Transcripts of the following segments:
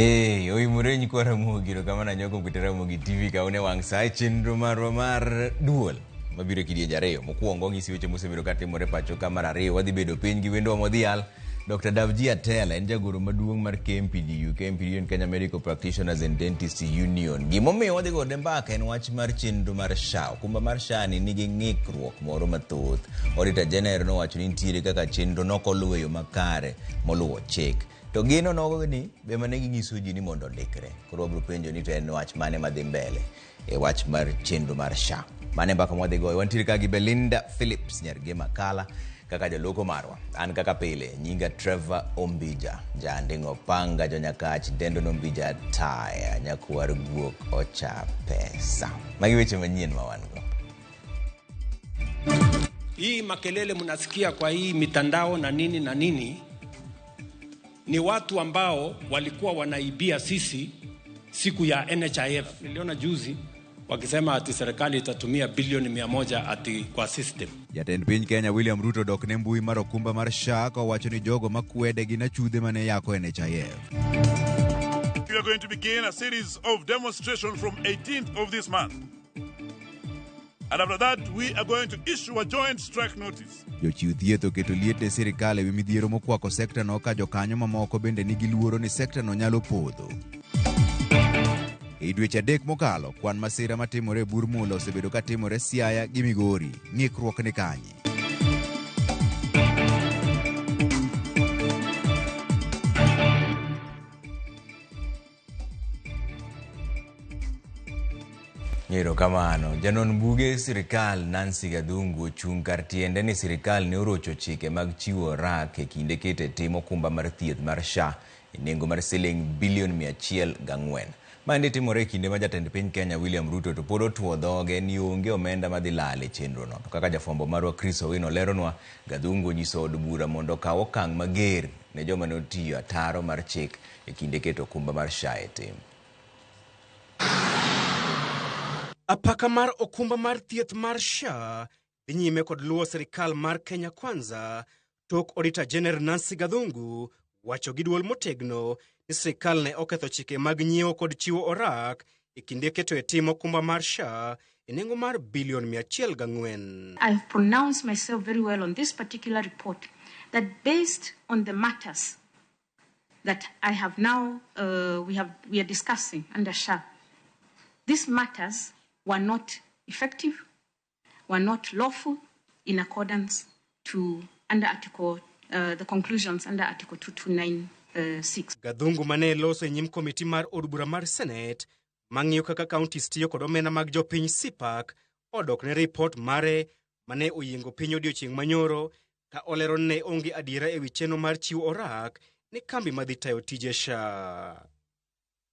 Ee, oimore nyikwa Ramogi, erokamano ahinya kuom keto Ramogi TV ka une wang' sa e chenro marwa mar duol mabiro e kidienje ariyo. Mokwongo ng'isi weche mosebedo ka timore pacho ka, mar ariyo wadhi bedo piny gi wendwa modhial Dr. Davji Atela en jagoro maduong' mar KMPDU. KMPDU en Kenya Medical Practitioners and Dentists Union. Gimomiyo wadhi gode mbaka en wach mar chenro mar SHA. Okumba mar SHA ni nigi ng'ikruok moro mathoth. Auditor General nowacho ni nitiere kaka chenro nokoluwo e yo makare moluwo chik. To gino nogo ni be mane ginyiso ji ni mondo ondikre. Koro wabiro penjo ni to en wach mane madhi mbele e wach mar chenro mar SHA. Mane mbaka mwadhi goyo. Wantiere ka gi Belinda Phillips Nyargema Kala kaka jaloko marwa. An kaka pile nyinga Trevor Ombija, janding'o panga jonyakach dendo nombija taya nyakwar guok ocha pesa. Magi weche manyien ma wan go. Hii makelele mnasikia kwa hii mitandao na nini na nini ni watu ambao walikuwa wanaibia sisi siku ya NHIF. Niliona juzi wakisema ati serikali itatumia bilioni 100 ati kwa system. Jatend piny Kenya William Ruto dok ne mbui mar okumba mar SHA kowacho ni jogo makwede gin achudhe mane yako NHIF. We are going to begin a series of demonstrations from 18th of this month. And after that, we are going to issue a joint strike notice. Jochiw thieth oketo liet ne sirikal ewi midhiero mokwako sekta no ka jokanyo mamoko bende nigi luoro ni sekta no nyalo podho. E dweche 3 mokalo, kwan masira matimore e bur mula osebedo ka timore Siaya gi Migori. Ng'ikruok ni kanye? Erokamano. Janon buge sirikal Nancy Gathungu ochung' kar tiende ni sirikal ne orocho chike mag chiwo rak e kinde keto e tim okumba mar thieth mar SHA e nengo mar siling bilion 104. Maendi timore e kinde ma jatend piny Kenya William Ruto to pod otuo dhoge ni onge omenda madhi lal e chenrono. To kaka jafwambo marwa Chris Owino leronwa, Gathungu onyiso od bura mondo okaw okang' mager ne joma ne otiyo ataro mar chik e kinde keto okumba mar SHA e tim. Apaka mar okumba mar thieth mar SHA dhi nyime kod luwo sirikal mar Kenya Kwanza tok Auditor General Nancy Gathungu wacho gi duol motegno ni sirikal ne oketho chike mag nyiewo kod chiwo orak e kinde keto e tim okumba mar SHA e nengo mar bilion 104. I have pronounced myself very well on this particular report that based on the matters that I have now, we are discussing under SHA, these matters were not effective, were not lawful in accordance to under Article, the conclusions under Article 229, 6. Gathungu mane loso e nyim komiti mar od bura mar Senate mang'iyo kaka counties tiyo kod omenda mag jopiny CPAC odok ne report mare mane oyiengo piny odiochieng' manyoro ka olero ni ne onge adiera ewi chenro mar chiwo orak ne kambi madhi tayo tije SHA.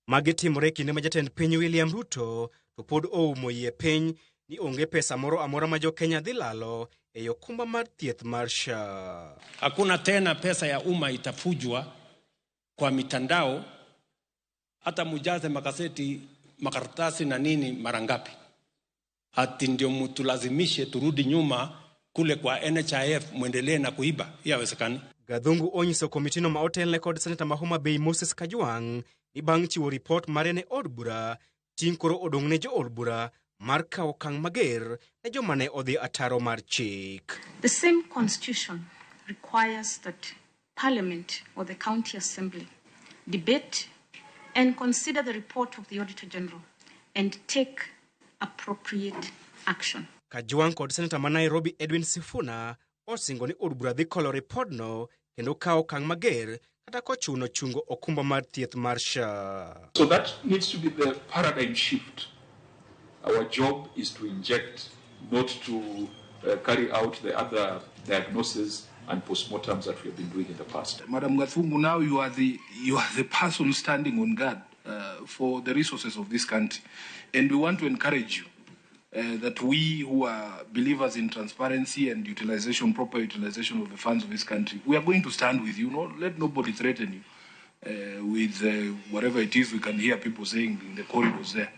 Magi timore e kinde ma jatend piny William Ruto to pod oumo yie piny ni onge pesa moro amora ma jo-Kenya dhi lalo e okumba mar thieth mar SHA. Hakuna tena pesa ya umma itafujwa kwa mitandao, hata mujaze makaseti, makaratasi na nini mara ngapi, ati ndio mtulazimishe turudi nyuma kule kwa NHIF muendelee na kuiba. Hiyo haiwezekani. Gathungu onyiso komitino ma otelne kod Seneta ma Homa Bay Moses Kajwang' ni bang' chiwo ripot mare ne od bura, ting' koro odong' ne jo od bura mar kawo okang' mager ne joma ne odhi ataro mar chik. The same constitution requires that Parliament or the County Assembly debate and consider the report of the Auditor General and take appropriate action. Kajwang' kod Seneta ma Nairobi Edwin Sifuna osingo ni od bura dhi kolo ripodno kendo kawo okang' mager kata kochuno chungo okumba mar thieth mar SHA. So that needs to be the paradigm shift. Our job is to inject, not to carry out the other diagnoses and postmortems that we have been doing in the past. Madam Gathungu, now you are the person standing on guard for the resources of this country, and we want to encourage you that we who are believers in transparency and utilization, proper utilization of the funds of this country, we are going to stand with you. No, let nobody threaten you with whatever it is we can hear people saying in the corridors there.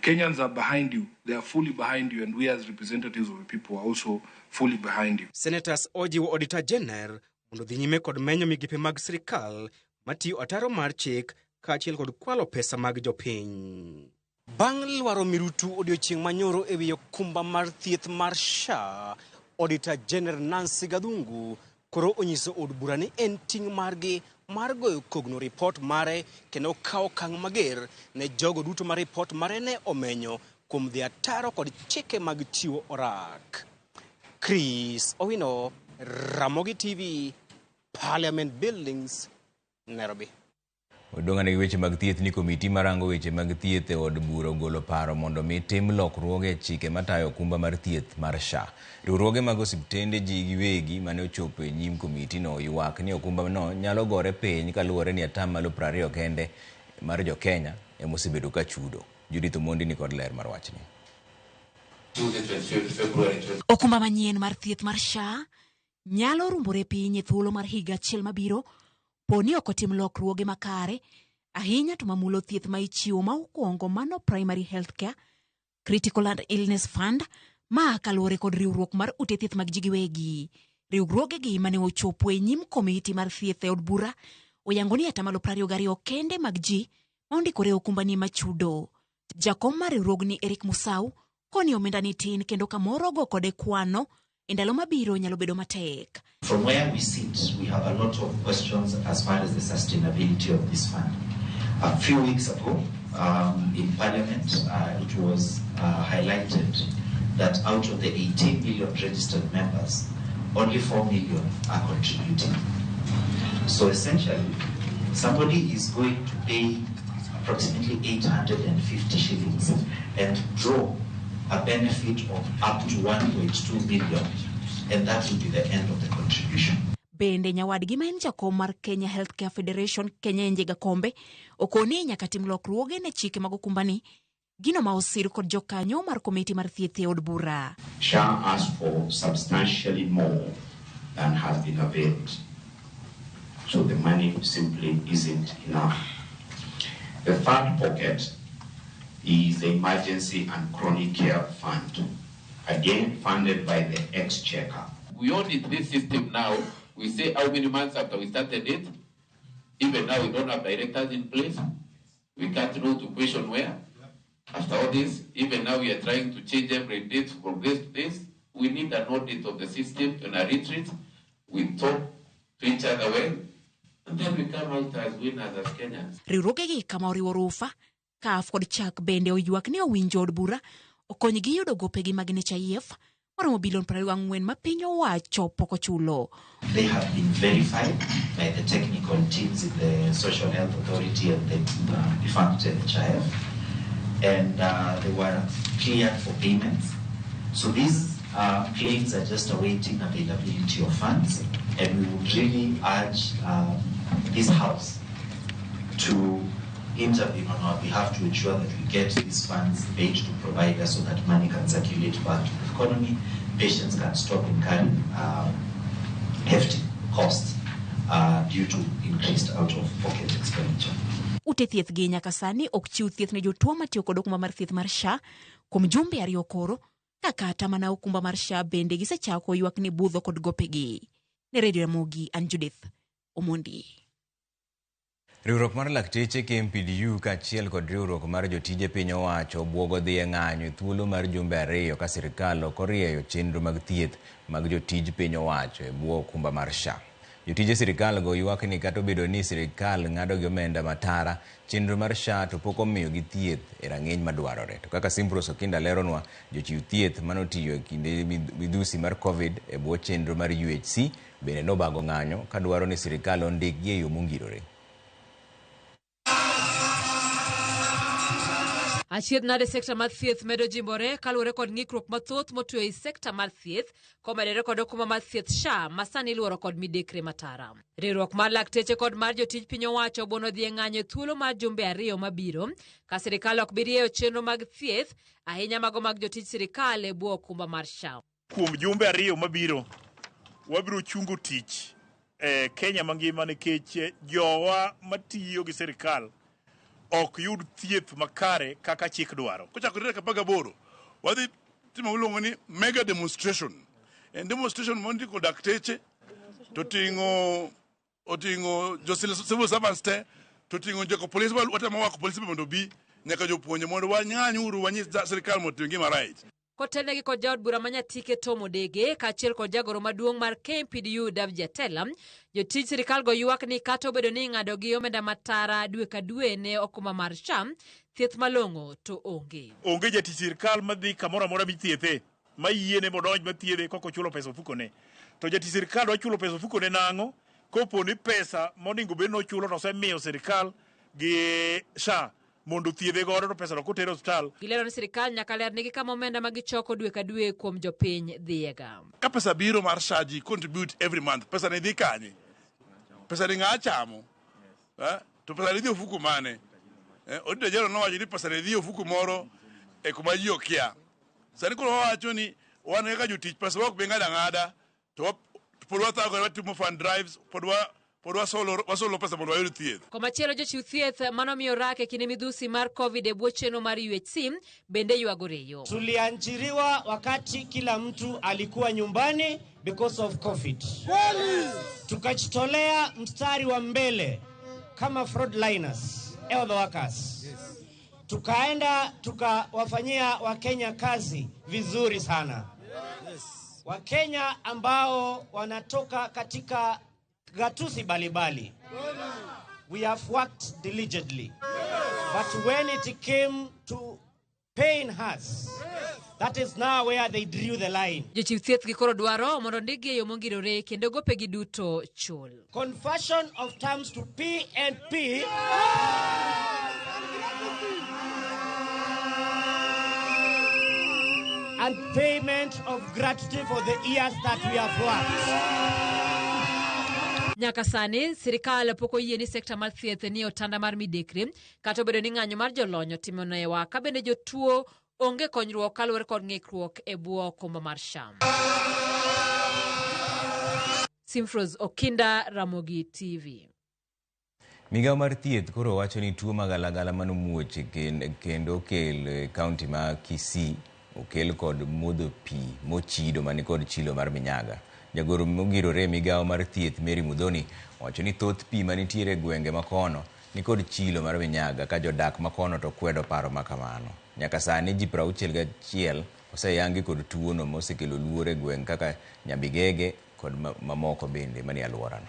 Kenyans are behind you. They are fully behind you, and we as representatives of the people are also fully behind you. Senators ojiwo Auditor General mondo dhi nyime kod menyo migepe mag sirikal matiyo ataro mar chik kaachiel kod kwalo pesa mag jopiny. Bang' lwaro mirutu odiochieng' manyoro e wi okumba mar thieth mar SHA, Auditor General Nancy Gathungu koro onyiso od bura ni en ting' margi mar goyo kogno ripot mare kendo kawo okang' mager ne jogo duto ma ripot mare ne omenyo kuom dhi ataro kod chike mag chiwo orak. Chris Owino, Ramogi TV, Parliament Buildings, Nairobi. Odong' ane gi weche mag thieth ni komiti marango weche mag thieth e od bura ogolo paro mondo mi tim lokruoge e chike matayo okumba mar thieth mar SHA. Riwruoge mag osiptende ji giwegi mane ochopo e nyim komitino ywak ni okumbano nyalo gore piny kaluwore ni atamalo 20 kende mar jo Kenya ema osebedo ka chudo. Judith Omondi ni kod ler mar wachni. Okumba manyien mar thieth mar SHA nyalo rumbore piny e thuolo mar higa achiel mabiro po ni ok otim lokruoge makare ahinya to mamulo thieth ma ichiwo ma okwongo mano Primary Health Care, Critical and Illness Fund ma kaluwore kod riwruok mar ute thieth mag ji giwegi. Riwruogegi mane ochopo e nyim komiti mar thieth e od bura oyango ni atamalo 22 kende mag ji ma ondikore e okumbani machudo. Jakom mar riwruogni Eric Musau koni omenda ni tin kendo kamoro go kode kwano e ndalo mabiro nyalo bedo matek. From where we sit, we have a lot of questions as far as the sustainability of this fund. A few weeks ago, in Parliament, it was highlighted that out of the 18 million registered members, only 4 million are contributing. So essentially, somebody is going to pay approximately 850 shillings and draw a benefit of up to 1.2 million, and that will be the end of the contribution. Bende nyawadgi ma en jakom mar Kenya Healthcare Federation Kenya Njenga Kombe okoni nyaka tim lokruoge ne chike mag okumbani gino ma osir kod jokanyo mar komiti mar thieth e od bura. SHA asked for substantially more than has been availed. So the money simply isn't enough. The third pocket is the Emergency and Chronic Care Fund, again funded by the Exchequer. We audit this system now. We say how many months after we started it. Even now we don't have directors in place. We can't know to question where. After all this, even now we are trying to change every date from this to this. We need an audit of the system and a retreat. We talk to each other well, and then we come out as winners as Kenyans. Riwruogegi kama oriwo rufa, KAF kod chak bende oywak ni owinjo od bura okonygi yudo gopegi mag NHIF moromo bilion 24 ma piny owacho pok ochulo. They have been verified by the technical teams in the Social Health Authority and the defunct NHIF, and they were cleared for payments. So these claims are just awaiting availability of funds, and we would really urge this House to intervene on our behalf to ensure that we get these funds paid to providers so that money can circulate back to the economy, patients can stop incurring hefty costs due to increased out-of-pocket expenditure. Ute thieth gi nyaka sani ok chiw thieth ne jotuo matiyo kod okumba mar thieth mar SHA kuom jumbe ariyo koro, ka kata mana okumba mar SHA bende gisechako ywak ni budho kod gopegi. Ne Radio Ramogi, an Judith Omondi. Riwruok mar lakteche KMPDU kaachiel kod riwruok mar jotije piny owacho obwogo dhi e ng'anyo e thuolo mar jumbe ariyo ka sirikal ok orieyo chenro mag thieth mag jotij piny owacho e bwo okumba mar SHA. Jotije sirikal go ywak ni kata obedo ni sirikal ng'ado gi omenda matara, chenro mar SHA to pok omiyogi thieth e rang'iny madwarore. To kaka Simprose Okinda leronwa, jochiw thieth manotiyo e kinde midhusi mar Covid e bwo chenro mar UHC bende nobago ng'anyo kadwaro ni sirikal ondikgi e yo mongirore. Achiedh nade sekta mar thieth medo jimbore kaluwore kod ng'ikruok mathoth motweyo ei sekta mar thieth komedore kod okumba mar thieth SHA ma sani iluoro kod midekre matara. Riwruok mar lakteche kod mar jotij piny owacho obuono dhi e ng'anyo e thuolo mar jumbe ariyo mabiro ka sirikal ok bi rieyo chenro mag thieth ahinya mago mag jotij sirikal e bwo okumba mar SHA. Kuom jumbe ariyo mabiro wabiro chungo tich e Kenya mangima nikech jowa matiyo gi sirikal ok yud thieth makare kaka chik dwaro. Kochakore tarik 18 wadhi timo miluongo ni mega demonstration. En demonstration mondiko dakteche to oting'o jo civil servants te To ting'o joko polise watemo wako polise mondo obi nyaka jopuonje mondo wang'any uru wanyis sirkal mondo otim gima right. Kotelnegi kod jaod bura ma Nyatike Tom Odege kaachiel kod jagoro maduong' mar KMPDU Davji Atela, jotij sirkal go ywak ni kata obedo ni ing'adogi omenda matara dwe ka dwe ne okumba mar SHA, thieth malong'o to onge. Onge jatich sirkal madhi kamoro amora mithiethe ma yiene modonj mathiedhe kok ochulo pesa ofukone. To jatich sirkal dwa chulo pesa ofukone nang'o kopo ni pesa monego bed ni ochulo to osemiyo sirkal gi SHA mondo othiedhe godo to pesano kotere osiptal. Gilero ni sirkal nyaka lernigi kama omenda ma gichoko dwe ka dwe kuom jopiny dhiyega. Ka pesa biro mar SHA ji contribute every month, pesa ni dhi kanye? Pesa ni ng'a chamo? To pesa ni dhi ofuku mane? Odida Jero nowacho ni pesa ni dhi ofuku moro e kuma ji okia. Sani koro wawacho ni wan kaka jotich pesa ok bi ng'ado ang'ada to pod wathagore watimo fund drives pod wasolo pesa mondo wayud thieth. Komachielo jochiw thieth manomiyo rak e kinde midhusi mar COVID e bwo chenro mar UHC bende ywago reyo. Tuliajiriwa wakati kila mtu alikuwa nyumbani because of COVID. Tukajitolea mstari wa mbele kama frontliners, health workers. Tukaenda tukawafanyia Wakenya kazi vizuri sana. Wakenya ambao wanatoka katika gatuzi balibali. We have worked diligently. But when it came to paying us, that is now where they drew the line. Jochiw thieth gi koro dwaro mondo ndikgi e yo mongirore kendo gopegi duto chul. Conversion of terms to P&P and payment of gratuity for the years that we have worked. Nyaka sani sirikal pok oyie ni sekta mar thieth ni otanda mar midekre kata obedo ni ng'anyo mar jolony otimo newa ka bende jotuo onge konyruok kaluwore kod ng'ikruok e bwo okumba mar SHA. Simfros Okinda, Ramogi TV. Migawo mar thieth koro wacho ni tuo magalagala manomuoch kendo okel e kaunti ma Kisii okel kod modho pi mochido mani kod chilo mar minyaga. Jagoro mogirore e migawo mar thieth Mary Muthoni owacho ni thoth pi manitiere e gwenge makono ni kod chilo mar minyaga ka jodak makono to kwedo paro makamano. Nyaka sani ji 61 oseyangi kod tuono mosekelo luoro e gweng' kaka Nyabigege kod mamoko bende manie alworano.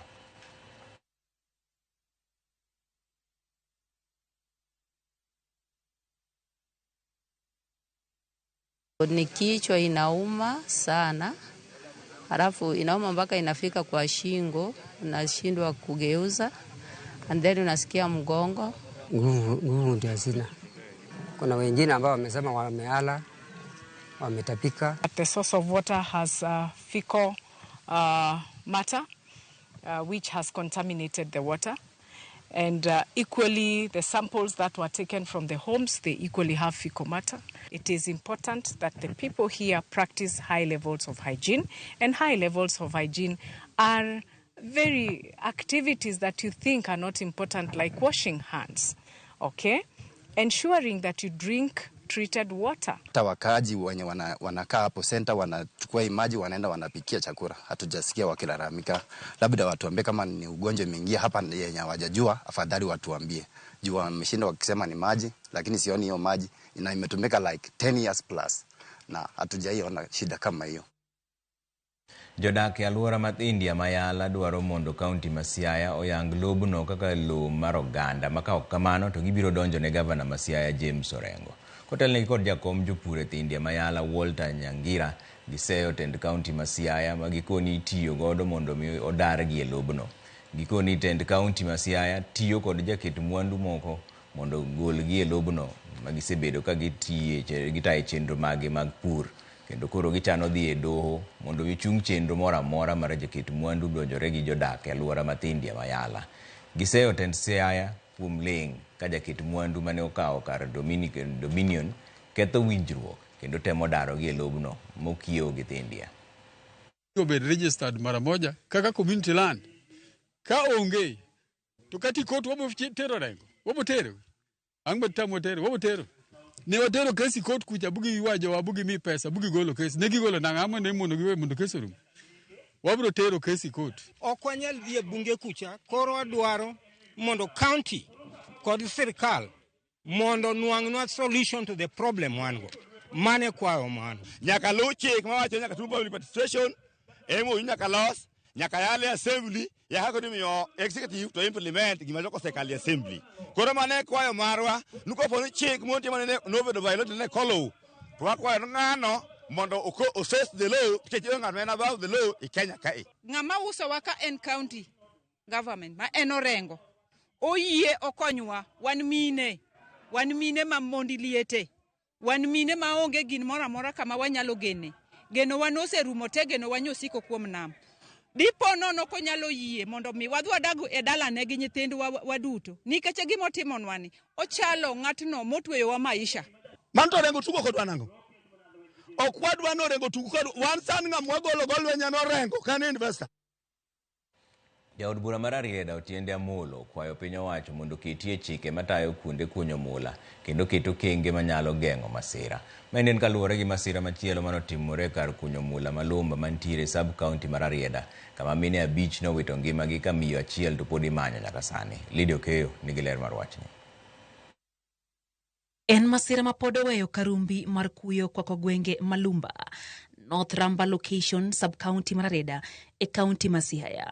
Ni kichwa inauma sana, halafu inauma mpaka inafika kwa shingo, unashindwa kugeuza, and then unasikia mgongo. Nguvu ndio hazina. Kuna wengine ambao wamesema wameala, wametapika. The source of water has fecal matter which has contaminated the water. And equally, the samples that were taken from the homes, they equally have fecal matter. It is important that the people here practice high levels of hygiene, and high levels of hygiene are very activities that you think are not important, like washing hands, okay? Ensuring that you drink treated water. Hata wakaaji wenye wanakaa hapo center wanachukua maji wanaenda wanapikia chakula. Hatujasikia wakilalamika. Labda watuambie kama ni ugonjwa imeingia hapa yenye hawajajua, afadhali watuambie. Juu wameshinda wakisema ni maji, lakini sioni hiyo maji na imetumika like 10 years plus na hatujaiona shida kama hiyo. Jodak e alwora ma India ma Yala dwaro mondo kaunti ma Siaya oyang lobno kaka lowo mar oganda ma ka ok kamano to gibiro donjo ne gavana ma Siaya James Orengo. Kotelnegi kod jakom jopur e India ma Yala Walter Nyangira giseyo tend kaunti ma Siaya ma gikoni itiyo godo mondo mi odargi e lobno. Gikoni tend kaunti ma Siaya tiyo kod jaket mwandu moko mondo golgi e lobno ma gisebedo ka gitayo chenro mage mag pur. Kendo koro gichano dhi e doho mondo gichung chenro moro amora mar jaket mwandu donjore gi jodak e alwora ma India ma Yala. Giseyo tend Siaya kuom ling' ka jaket mwandu mane okawo kar Dominion ketho winjruok kendo temo darogi e lobno mokiewo gi India. Obed registered mara moja kaka community land. Ka onge to kati kot wabo tero Orengo, wabo tero. Ang' batamo tero, wabo tero. Ne watero kesi kot kucha bugi wajo bugi mi pesa bugi golo kesi ne gigolo nang'o amo ne mondo giwe mondo kesi orum. Wabro tero kesi kot. Ok wanyal dhi e bunge kucha, koro wadwaro mondo county kod sirkal mondo nwang'nwa solution to the problem wan go. Mano e kwayo mano. Nyaka luw chik mawacho nyaka tim public participation, MOU nyaka los, nyaka yal e assembly, yaka kod imiyo executive to implement gima jok osekalo e assembly. Koro mano e kwayo marwa, ni kopo ni chik motimo nene nobedo violated ne kolow, to wakwayo ni ng'ano mondo assess the law, nikech onge ng'at ma en above the law e Kenya kae. Ng'ama usowa ka en county government ma en Orengo. Oyie okonywa, wan mine, wan mine ma mondi liete, wan mine ma onge gin moro amora kama wanyalo gene. Genowa noserumo te, genowa nyosiko kuom nam. Dipo nono konyalo yie mondo mi wadhi wadag e dalane gi nyithindwa waduto. Nikech gima otimonwa ni, ochalo ng'atno motweyowa maisha. Mano to Orengo tugo kodwa nang'o? Ok wadwa ni Orengo tug kodwa. Wan sani ng'ama wagolo go lweny en Orengo, ka en investor. Jaod bura mar Rarieda Otiende Amolo okwayo piny owacho mondo oketie chike matayo kuonde kunyo mula kendo oket okenge manyalo geng'o masira. Maendi en kaluwore gi masira machielo manotimore kar kunyo mula Malumba mantiere sub county mar Rarieda kama mine 5 nowito ngimagi ka miyo achiel to pod imanyo nyaka sani. Lydia Okeyo nigi ler mar wachni. En masira ma pod oweyo karumbi mar kuyo kwako gwenge Malumba, North Ramba location, sub-county mar Rarieda e county ma Siaya.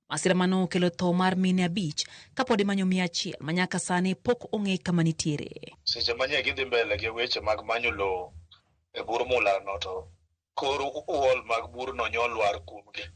Masira mano okelo tho mar mine 5 kapod imanyo 100 ma nyaka sani pok ong'e kama nitiere. Seche ma nye gidhi mbele gi weche mag manyo lowo e bur mulano to kor wall mag burno nyolwar kuomgi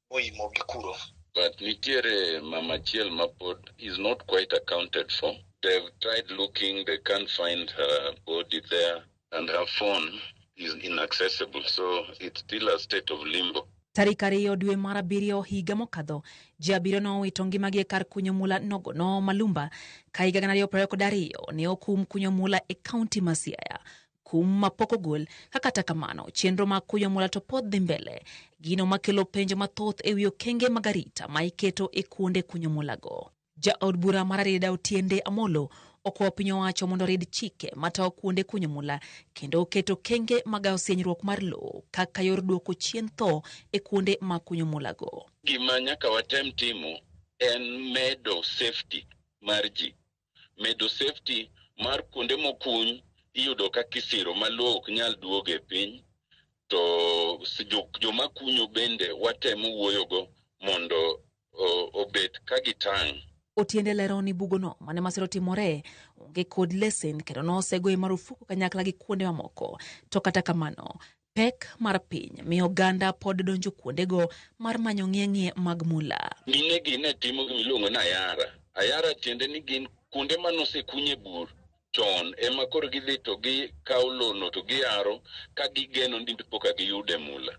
moimogi kuro. But nitiere mama achiel ma pod is not quite accounted for. They've tried looking, they can't find her body there, and her phone is inaccessible, so it's still a state of limbo. Tarik 2 dwe mar 7 higa mokadho, ji 7 nowito ngimagi e kar kunyo mula nogono Malumba, ka higa 2022 ne okum kunyo mula e kaunti ma Siaya. Kum ma pok ogol, ka kata kamano, chenro mag kunyo mula to pod dhi mbele. Gino makelo penjo mathoth e wi okenge mag arita ma iketo e kuonde kunyo mulago. Jaod bura mar Rarieda Otiende Amolo okwayo piny owacho mondo orid chike matayo kuonde kunyo mula kendo oketo okenge magawo sienyruok mar lowo kaka yor duoko chien tho e kuonde mag kunyo mulago. Gima nyaka watem timo en medo safety mar ji. Medo safety mar kuonde mokuny iyudo ka kisiro ma lowo ok nyal duogo e piny, to joma kunyo bende watemo wuoyogo mondo obet ka gitang'. Otiende lero ni bugono mane masira otimore onge kod lesen kendo nosegoye marufuku kanyakla gi kuonde mamoko. To kata kamano, pek mar piny miyo oganda pod donjo kuondego mar manyo ng'ie-ng'ie mag mula. Mine gi ne timo gima iluongo ni ayara. Ayara tiende ni gin kuonde manosekunye bur chon ema koro gidhi to gikawo lono to giyaro ka gigeno ni dipo ka giyude mula.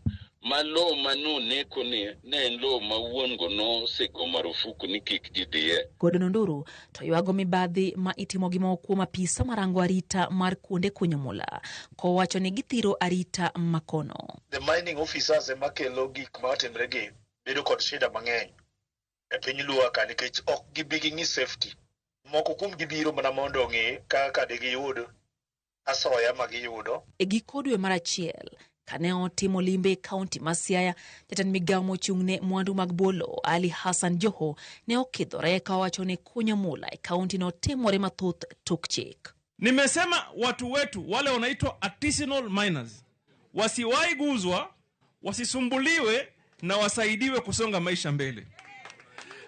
Ma lowo ma noneko ni ne en lowo ma wuon go nosego marufuku ni kik ji dhiye. Gordon Onduru to ywago mibadhi ma itimo gi moko kuom apisa marango arita mar kuonde kunyo mula, kowacho ni githiro arita makono. The mining officers ema kelo gik ma otimre gi bedo kod shida mang'eny e piny Luo ka nikech ok gibi ging'i safety. Moko kuom gi biro mana mondo ong'i kaka digiyud asoya ma giyudo. E giko dwe mar 1, kane otimo limbe e kaunti ma Siaya, jatend migawo mochung'ne mwandu mag bolo Ali Hassan Joho ne okidhore ka owacho ni kunyo mula e kaunti no timore mathoth tok chik. Nimesema watu wetu wale wanaitwa artisanal miners wasiwahi guzwa, wasisumbuliwe na wasaidiwe kusonga maisha mbele.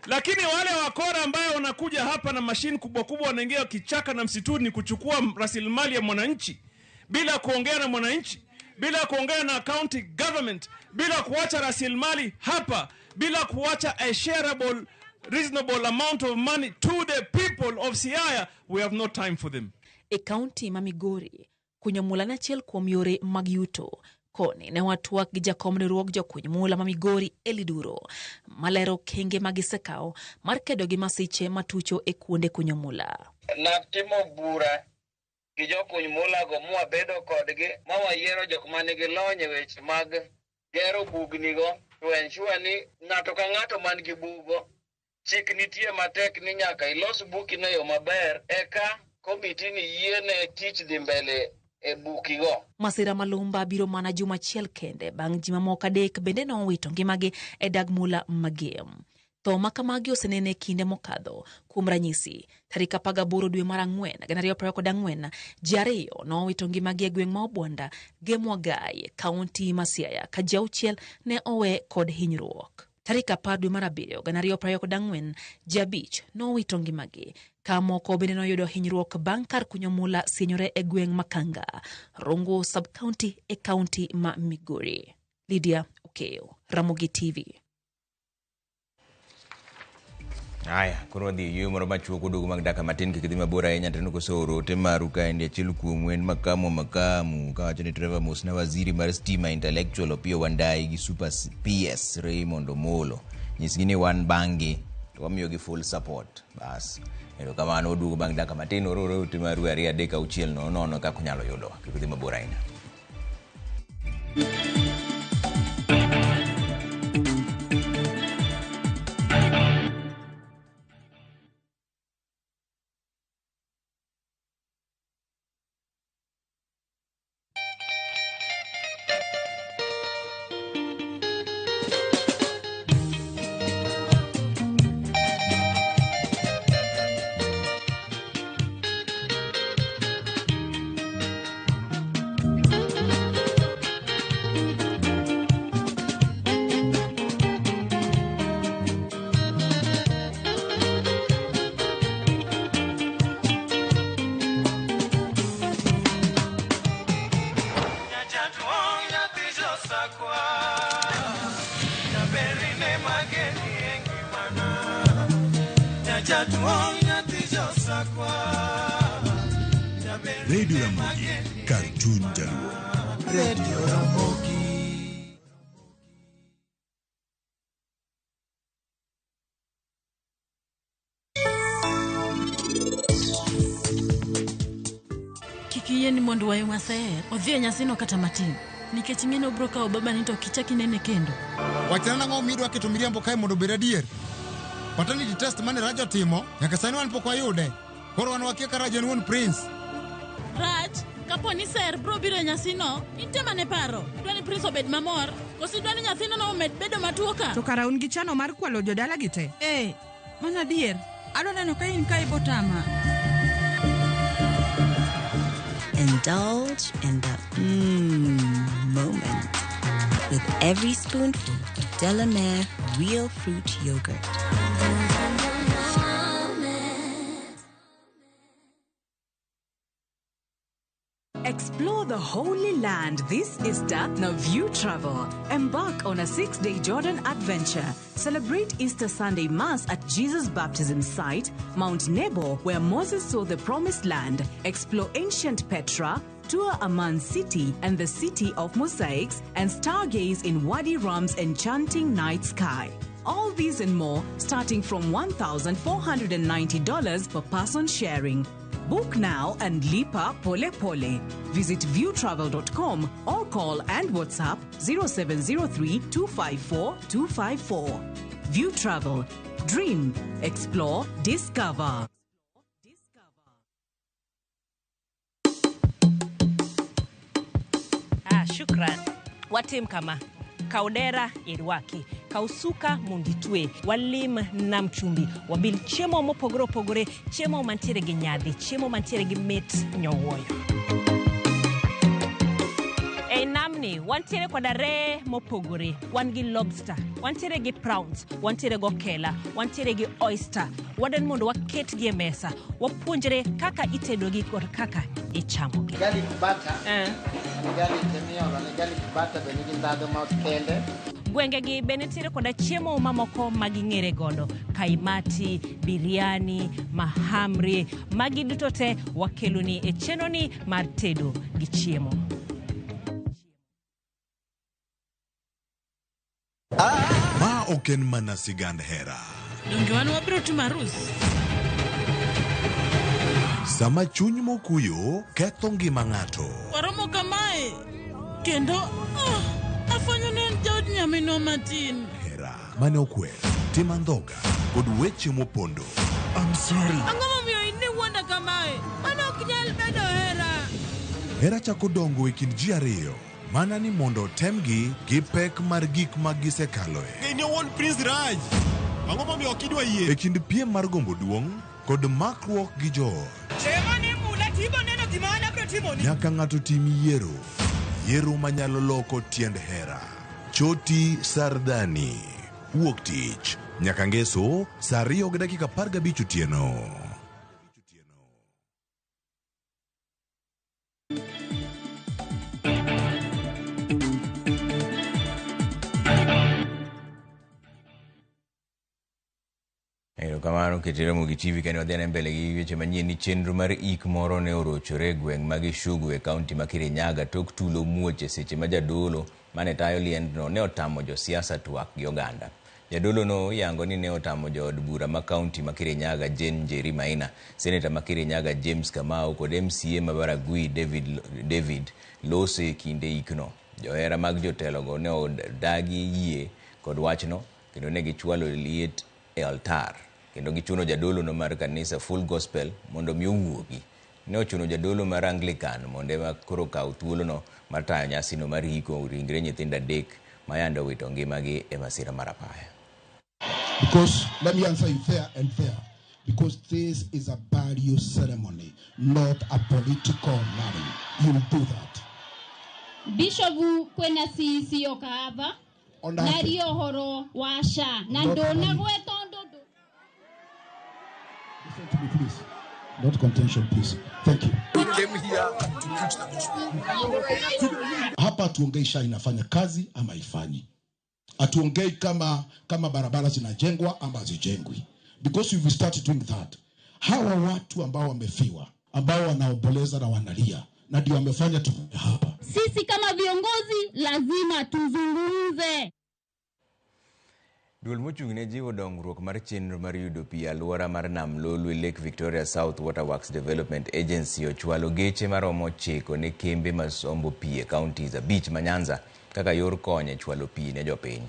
Lakini wale wakora ambao wanakuja hapa na mashine kubwa kubwa wanaingia kichaka na msituni kuchukua rasilimali ya mwananchi bila kuongea na mwananchi, bila kuongea na county government, bila kuacha rasilimali hapa, bila kuacha a shareable reasonable amount of money to the people of Siaya, we have no time for them. E county ma Migori, kunyo mula en achiel kuom yore mag yuto. Koni ne watwak gi jakom riwruog jokuny mula ma Migori Eli Duro, malero okenge ma gisekawo mar kedo gi masiche matucho e kuonde kunyo mula. Natimo bura gi jokuny mula go mwabedo kodgi ma wayiero jok manigi lony e weche mag gero bugnigo to ensure ni ng'ato ka ng'ato man gi bugo chik nitie matek ni nyaka ilos bukino e yo maber eka komiti ni yiene tich dhi mbele e bukigo. Masira Malumba biro mana juma achiel kende bang' ji mamoko 3 bende nowito ngimagi e dag mula Magem. Tho ma kamagi osenene e kinde mokadho. Kuom ranyisi, tarik 18 dwe mar 4 2024, ji 2 nowito ngimagi e gweng' ma Obwanda, Gemwagai, kaunti ma Siaya, ka ji 6 ne owe kod hinyruok. Tarik 10 dwe mar 7 2024, ji 5 nowito ngimagi, ka moko bende noyudo hinyruok bang' kar kunyo mula sienyore e gweng' Makanga, Rongo sub-county e kaunti ma Migori. Lydia Okeyo, Ramogi TV. Aya, koro wadhi e yueyo moro machuok oduogo mag dakika matin kik dhi mabor ahinya to koseoro ote maru kaendi achiel kuomu en Makamu Makamu kawacho ni Trevor mosna waziri mar stima intellectual Opiyo Wandayi gi Super PS Raymond Omolo. Nyisgi ni wan bang'gi to wamiyogi full support. Bas. Erokamano oduogo bang' dakika matin oro oro ote maru 2 3 6 0 0 kaka unyalo yudowa. Kik udhi mabor ahinya. Radio Ramogi, kar chuny Jaluo. Radio Ramogi. Kik iyie ni mondo wayu maser odhi e nyasino kata matin nikech ing'e ni obiro kawo babani to ok ichak inene kendo. Wachna nang'o midwa keto miriambo kae mondo obed adier? Paternity test mane Raj otimo, nyaka sani wan pok wayude. Koro wan wakia ka Raj en wuon Prince. Raj, kapo ni ser biro biro e nyasino, nitie mane paro? Idwa ni Prince obed mamor, koso idwa ni nyathino no omed bedo matuo ka? To kara un gi chano mar kwalo jodala gi te? Eh, mano adier. Adwa neno ka in ka ibotama. Indulge in the moment with every spoonful of Delamere real fruit yogurt. Explore the Holy Land this Easter, now View Travel. Embark on a 6-day Jordan adventure. Celebrate Easter Sunday Mass at Jesus' baptism site, Mount Nebo, where Moses saw the Promised Land. Explore ancient Petra, tour Amman City and the City of Mosaics, and stargaze in Wadi Rum's enchanting night sky. All these and more starting from $1,490 per person sharing. Book now and lipa pole pole. Visit viewtravel.com or call and WhatsApp 0703 254 254. View Travel. Dream, explore, discover. Shukran. Watim kama. Kaw dera irwaki, kaw suka mondo itwe, walim nam chumbi, wabil chiemo mopogore opogore, chiemo mantiere gi nyadhi, chiemo mantiere gi mit nyowuoyo. Ei namni wantiere koda reye mopogore, wan gi lobster, wantiere gi prawns, wantiere gi okela, wantiere gi oyster. Wadwani mondo waketgi e mesa, wapuonjre kaka itedogi kod kaka ichamogi. Garlic butter. Garlic miolo ne garlic butter be nigi ndhadhu ma kende. Gwengegi be nitiere koda chiemo mamoko ma ging'ere godo, kaimati, biryani, mahamri, magi duto te wakeloni e chenroni mar tedo gi chiemo. Ma ok en mana sigand hera. Donge wan wabiro timo arus? Sama chuny mokuyo ketho ngima ng'ato. Waromo kamae kendo afwenyo ni en jaod nyaminwa matin. Hera mane okwer, tim andhoga kod weche mopondo. I'm sorry. Ang'o momiyo in iwuonda kamae? Mano ok nyal bedo hera. Hera chako dongo e kind ji ariyo. Mana ni mondo otemgi gi pek mar gik ma gisekaloe. Gini owuon Prince Raj. Ang'o momiyo ok idwa yie? E kind piem mar gombo duong' kod makruok gi joot. Chema ni mula tibo neno gima an abiro timoni. Nyaka ng'ato tim yiero. Yiero manyalo loko tiend hera. Choti Sardani. Wuok tich. Nyaka ngeso saa 2:15 otieno. Erokamano kit Ramogi TV kendo wadhi mbele gi weche manyien ni chenro mar ik moro ne orochore e gweng' ma Gichugu e kaunti ma Kirinyaga tok tulo muoch e seche ma jadolo mane tayo liendno ne otamo josiasa twak gi oganda. Jadolo no yango ni ne otamo jood bura ma kaunti ma Kirinyaga Jane Njeri Maina, seneta ma Kirinyaga James Kamau kod MCA ma Baragwi David loso e kinde ikno. Johera mag jotelogo ne odagi yie kod wachno kendo ne gichwalo liet e altar kendo gichuno jadolo no mar kanisa Full Gospel mondo mi owuogi. Ne ochuno jadolo mar Anglican mondo ema koro kaw thuolono mar tayo nyasino mar hiko ringre nyithindo 3 ma yande owito ngimagi e masira mar apaya. Because let me answer you fair and fair, because this is a burial ceremony, not a political rally. You'll do that. Bishofu kwena CEC okaava nario horo washa na ndona gwetondo. Listen to me, please. Not contention, please. Thank you. We came here to preach the gospel. Hapa tuongei SHA inafanya kazi ama ifanyi. Atuongei kama barabara zinajengwa ama hazijengwi. Because if we start doing that, hawa watu ambao wamefiwa, ambao wanaomboleza na wanalia, na ndio wamefanya tu hapa. Sisi kama viongozi lazima tuzungumze. Duol mochung' ne jiwo dongruok mar chenro mar yudo pi e alwora mar Nam Lolwe Lake Victoria South Waterworks Development Agency ochwalo geche maromo 9 ne kembe masombo pi e counties 5 ma Nyanza kaka yor kony e chwalo pi ne jopiny.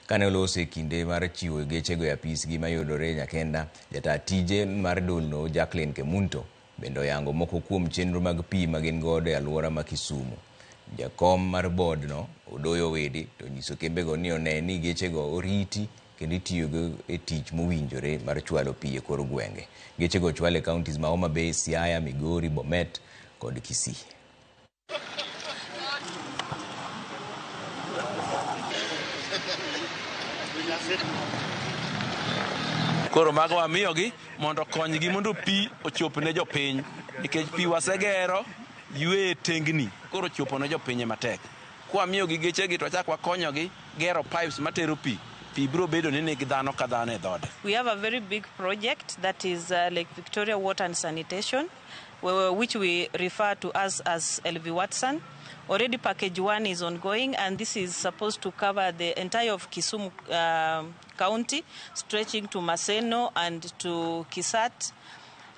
Kane oloso e kinde mar chiwo gechego e apisgi mayudore Nyakenda, jataa tije mar dolno Jacqueline Kemunto bende oyango moko kuom chenro mag pi ma gin godo e alwora ma Kisumu. Jakom mar board no Odoyo Wede to onyiso kembego ni one ni gechego oriti kendo itiyogo e tich mowinjore mar chwalo pi e kor gwenge. Gechego ochwal e counties ma Homa Bay, Siaya, Migori, Bomet kod Kisii. Koro mago wamiyogi mondo konygi mondo pi ochop ne jopiny, nikech pi wasegero ywe tengni, koro chopo ne jopiny matek. Kwamiyogi gechegi to wachak wakonyogi gero pipes matero pi, pi biro bedo ni nigi dhano ka dhano e dhode. We have a very big project that is Lake Victoria Water and Sanitation, which we refer to as LV Watson. Already package 1 is ongoing, and this is supposed to cover the entire of Kisumu County, stretching to Maseno and to Kisat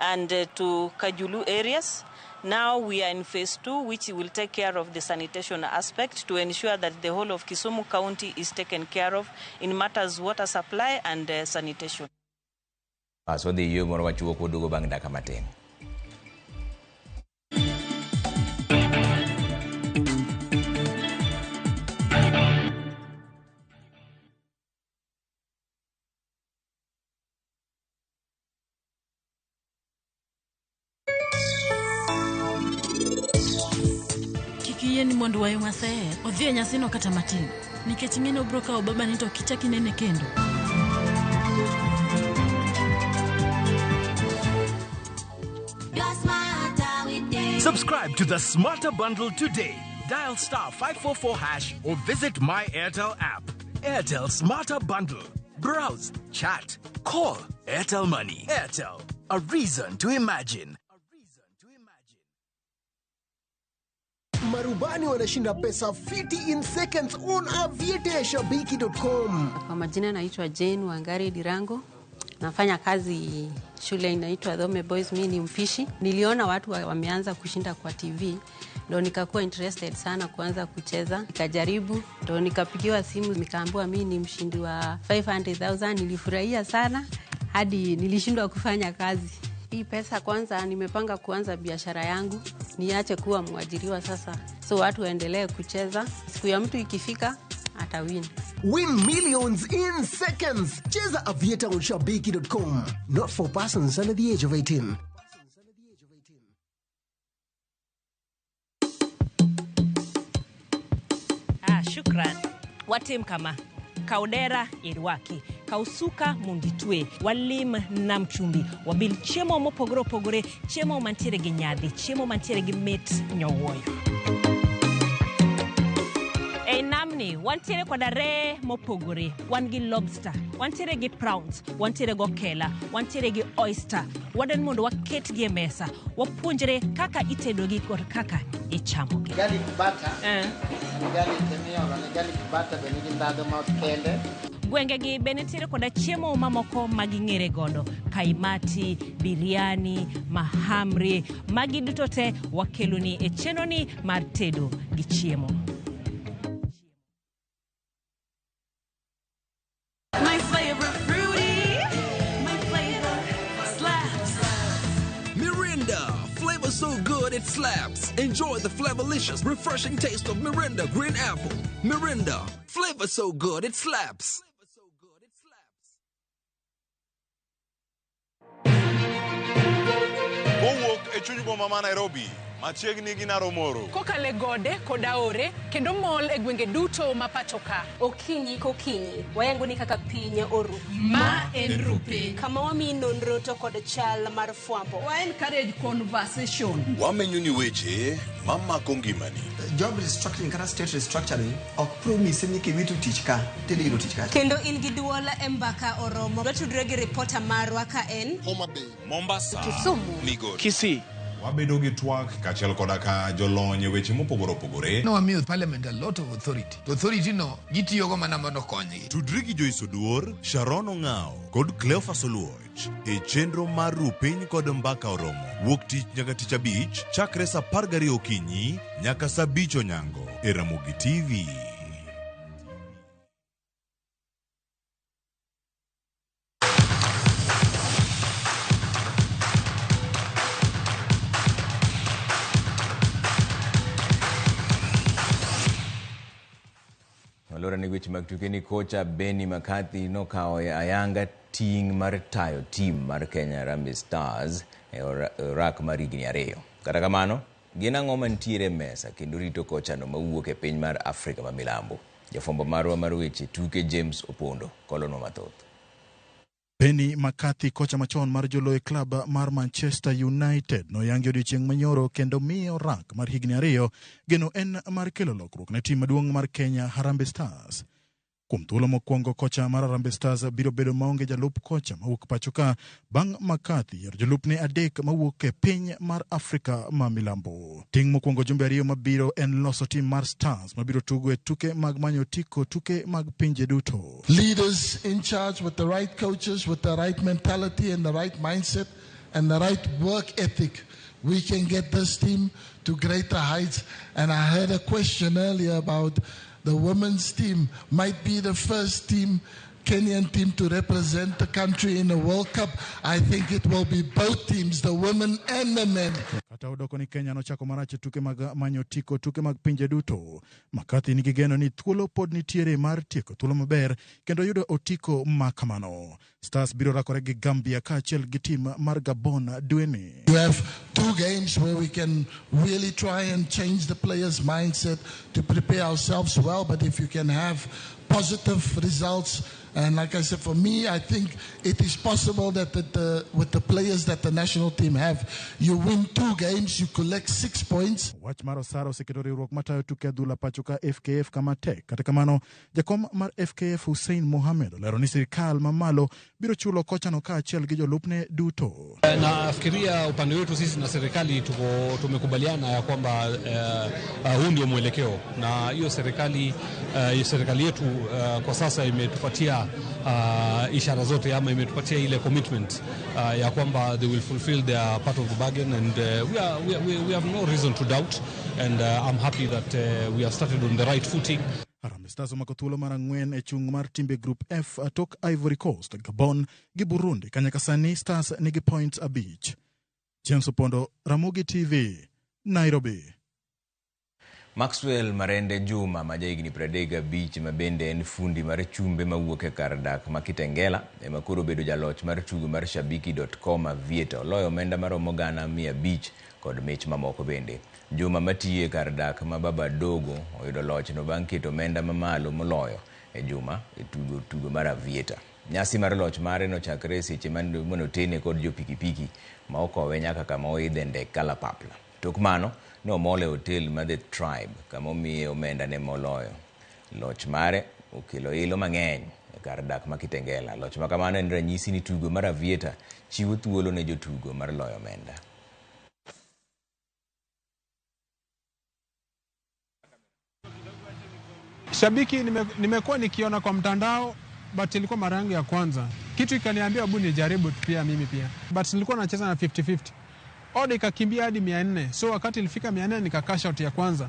and to Kajulu areas. Now we are in phase 2, which will take care of the sanitation aspect to ensure that the whole of Kisumu County is taken care of in matters water supply and sanitation. Wadhi yo moro machuok waduogo bang' dakika matin. Kik iyie ni mondo wayo maser odhi e nyasino kata matin, nikech ing'e ni obiro kawo babani to ok ichak inene kendo. Subscribe to the Smarter Bundle today. Dial *544# or visit My Airtel app. Airtel Smarter Bundle. Browse, chat, call. Airtel Money. Airtel, a reason to imagine. Marubani wanashinda pesa fiti in seconds on avieteshabiki.com. Kwa majina naitwa Jane Wangari Dirango. Nafanya kazi shule inaitwa Dhome Boys, mimi ni mpishi. Niliona watu wameanza kushinda kwa TV, ndo nikakuwa interested sana kuanza kucheza. Nikajaribu, ndo nikapigiwa simu nikaambiwa mimi ni mshindi wa 500,000. Nilifurahia sana hadi nilishindwa kufanya kazi. Hii pesa kwanza nimepanga kuanza biashara yangu, niache kuwa mwajiriwa sasa. So watu waendelee kucheza. Siku ya mtu ikifika atawin. Win millions in seconds. Cheza Aviator on Shabiki.com. Not for persons under the age of 18. Ah, shukran. Watim kama kaw dera irwaki, kaw suka mondo itwe, walim nam chumbi, wabil chiemo mopogore opogore, chiemo mantiere gi nyadhi, chiemo mantiere gi mit nyowuoyo. Ei namni wantiere koda reye mopogore, wan gi lobster, wantiere gi prawns, wantiere gi okela, wantiere gi oyster. Wadwani mondo waketgi e mesa, wapuonjre kaka itedogi kod kaka ichamogi. Garlic butter. Garlic emiolo ne garlic butter be nigi ndhadhu ma kende. Gwengegi be nitiere koda chiemo mamoko ma ging'ere godo, kaimati, biryani, mahamri, magi duto te wakeloni e chenroni mar tedo gi chiemo. My flavor fruity, my flavor slaps. Mirinda, flavor so good it slaps. Enjoy the flavorlicious, refreshing taste of Mirinda Green Apple. Mirinda, flavor so good it slaps. Kowuok e chuny boma ma Nairobi, machiegni gi Naromoro. Kokale gode kod aore kendo mol e gwenge duto ma pacho ka. Okinyi kokinyi, wayango ni kaka piny oru. Ma en Rupiny. Kama wamiyi nonro to kod chal mar fwambo. Wa encourage conversation. Wamenyo ni weche mamako ngimani. Job restructuring kata state restructuring ok promise ni kiwito tich ka tidhi yudo tich kacha. Kendo in gi duol e mbaka oromo. Watudre gi ripota marwa ka en Homa Bay, Mombasa, Kisumu, Migori, Kisii. Wabedo gi twak kaachiel koda ka jolony e weche mopogore opogore. Nowamiyo parliament a lot of authority. To authority no gitiyogo mana mondo okonygi. Tudri gi Joyce Oduor, Sharon Ong'ao kod Cleophas Oluoch e chenro mar Rupiny kod Mbaka Oromo. Wuok tich nyaka tich abich chakre saa 12 okinyi nyaka saa 5 onyango e Ramogi TV. Olora ni weche mag tuke ni kocha Benni McCarthy nokawo ayanga ting' mar tayo tim mar Kenya Harambee Stars e orak mar higni 2. Kata kamano, gin ang'o mantiere e mesa kendo rito kochano mawuok e piny mar Afrika ma Milambo? Jafwambo marwa mar weche tuke James Opondo kolonwa mathoth. Benni McCarthy, kocha machon mar joloyo klab mar Manchester United, noyangi odiochieng' manyoro kendo miyo rak mar higni 2. Geno en mar kelo lokruok ne tim maduong' mar Kenya Harambee Stars. Kuom thuolo mokwongo, kocha mar Harambee Stars biro bedo maonge jalup kocha mawuok pacho ka bang' McCarthy yiero jolupne 3 mawuok e piny mar Afrika ma Milambo. Ting' mokwongo jumbe 2 mabiro en loso tim mar Stars mabiro tugo e tuke mag manyo otiko tuke mag pinje duto. Leaders in charge with the right coaches, with the right mentality and the right mindset and the right work ethic, we can get this team to greater heights. And I heard a question earlier about the women's team might be the first team, Kenyan team, to represent the country in the World Cup. I think it will be both teams, the women and the men. Kata odoko ni Kenya nochako marach e tuke mag manyo otiko tuke mag pinje duto, McCarthy nigi geno ni thuolo pod nitiere mar tieko thuolo maber kendo yudo otiko ma kamano. Stars biro rakore gi Gambia kaachiel gi tim mar Gabon dweni. We have 2 games where we can really try and change the players' mindset to prepare ourselves well. But if you can have positive results, and like I said, for me, I think it is possible that with the players that the national team have, you win 2 games, you collect 6 points. Wach mar Osara oseketo riwruok matayo tuke adhula pacho ka FKF kama tek. Kata kamano, jakom mar FKF Hussein Mohamed olero ni sirikal mamalo biro chulo kochano kaachiel gi jolupne duto. Nafikiria upande wetu sisi na serikali tumekubaliana ya kwamba huu ndio mwelekeo, na hiyo serikali yetu kwa sasa imetupatia ishara zote ama imetupatia ile commitment ya kwamba they will fulfill their part of the bargain, and we have no reason to doubt, and I'm happy that we have started on the right footing. Harambee Stars omako thuolo mar 4 e chung' mar timbe Group F tok Ivory Coast, Gabon gi Burundi. Kanyaka sani Stars nigi points 5. James Opondo, Ramogi TV, Nairobi. Maxwell Marende Juma ma jahigni 35 ma bende en fundi mar chumbe mawuok e kar dak ma Kitengela ema koro obedo jaloch mar tugo mar Shabiki.com Aviator. Oloyo omenda maromo 500,000 kod mich mamoko bende. Juma matiyo e kar dak ma Baba Dogo oyudo lochno bang' keto omenda mamalo moloyo e juma e tugo tugo mar Aviator. Nyasi mar loch mare nochakre e seche manotene kod jo pikipiki ma okowe nyaka kama oidhe ndek kalapapla. Tok mano, ne omol e otel mar The Tribe kama omiye omenda ne moloyo. Loch mare okelo ilo mang'eny e kar dak ma Kitengela. Loch ma kamano en ranyisi ni tugo mar Aviator chiwo thuolo ne jotugo mar loyo omenda. Shabiki nimekuwa nikiona kwa mtandao but ilikuwa mara yangu ya kwanza. Kitu ikaniambia hebu nijaribu pia mimi pia. But nilikuwa nacheza na 50-50. Odd ikakimbia hadi 400. So wakati ilifika 400 nika cash out ya kwanza.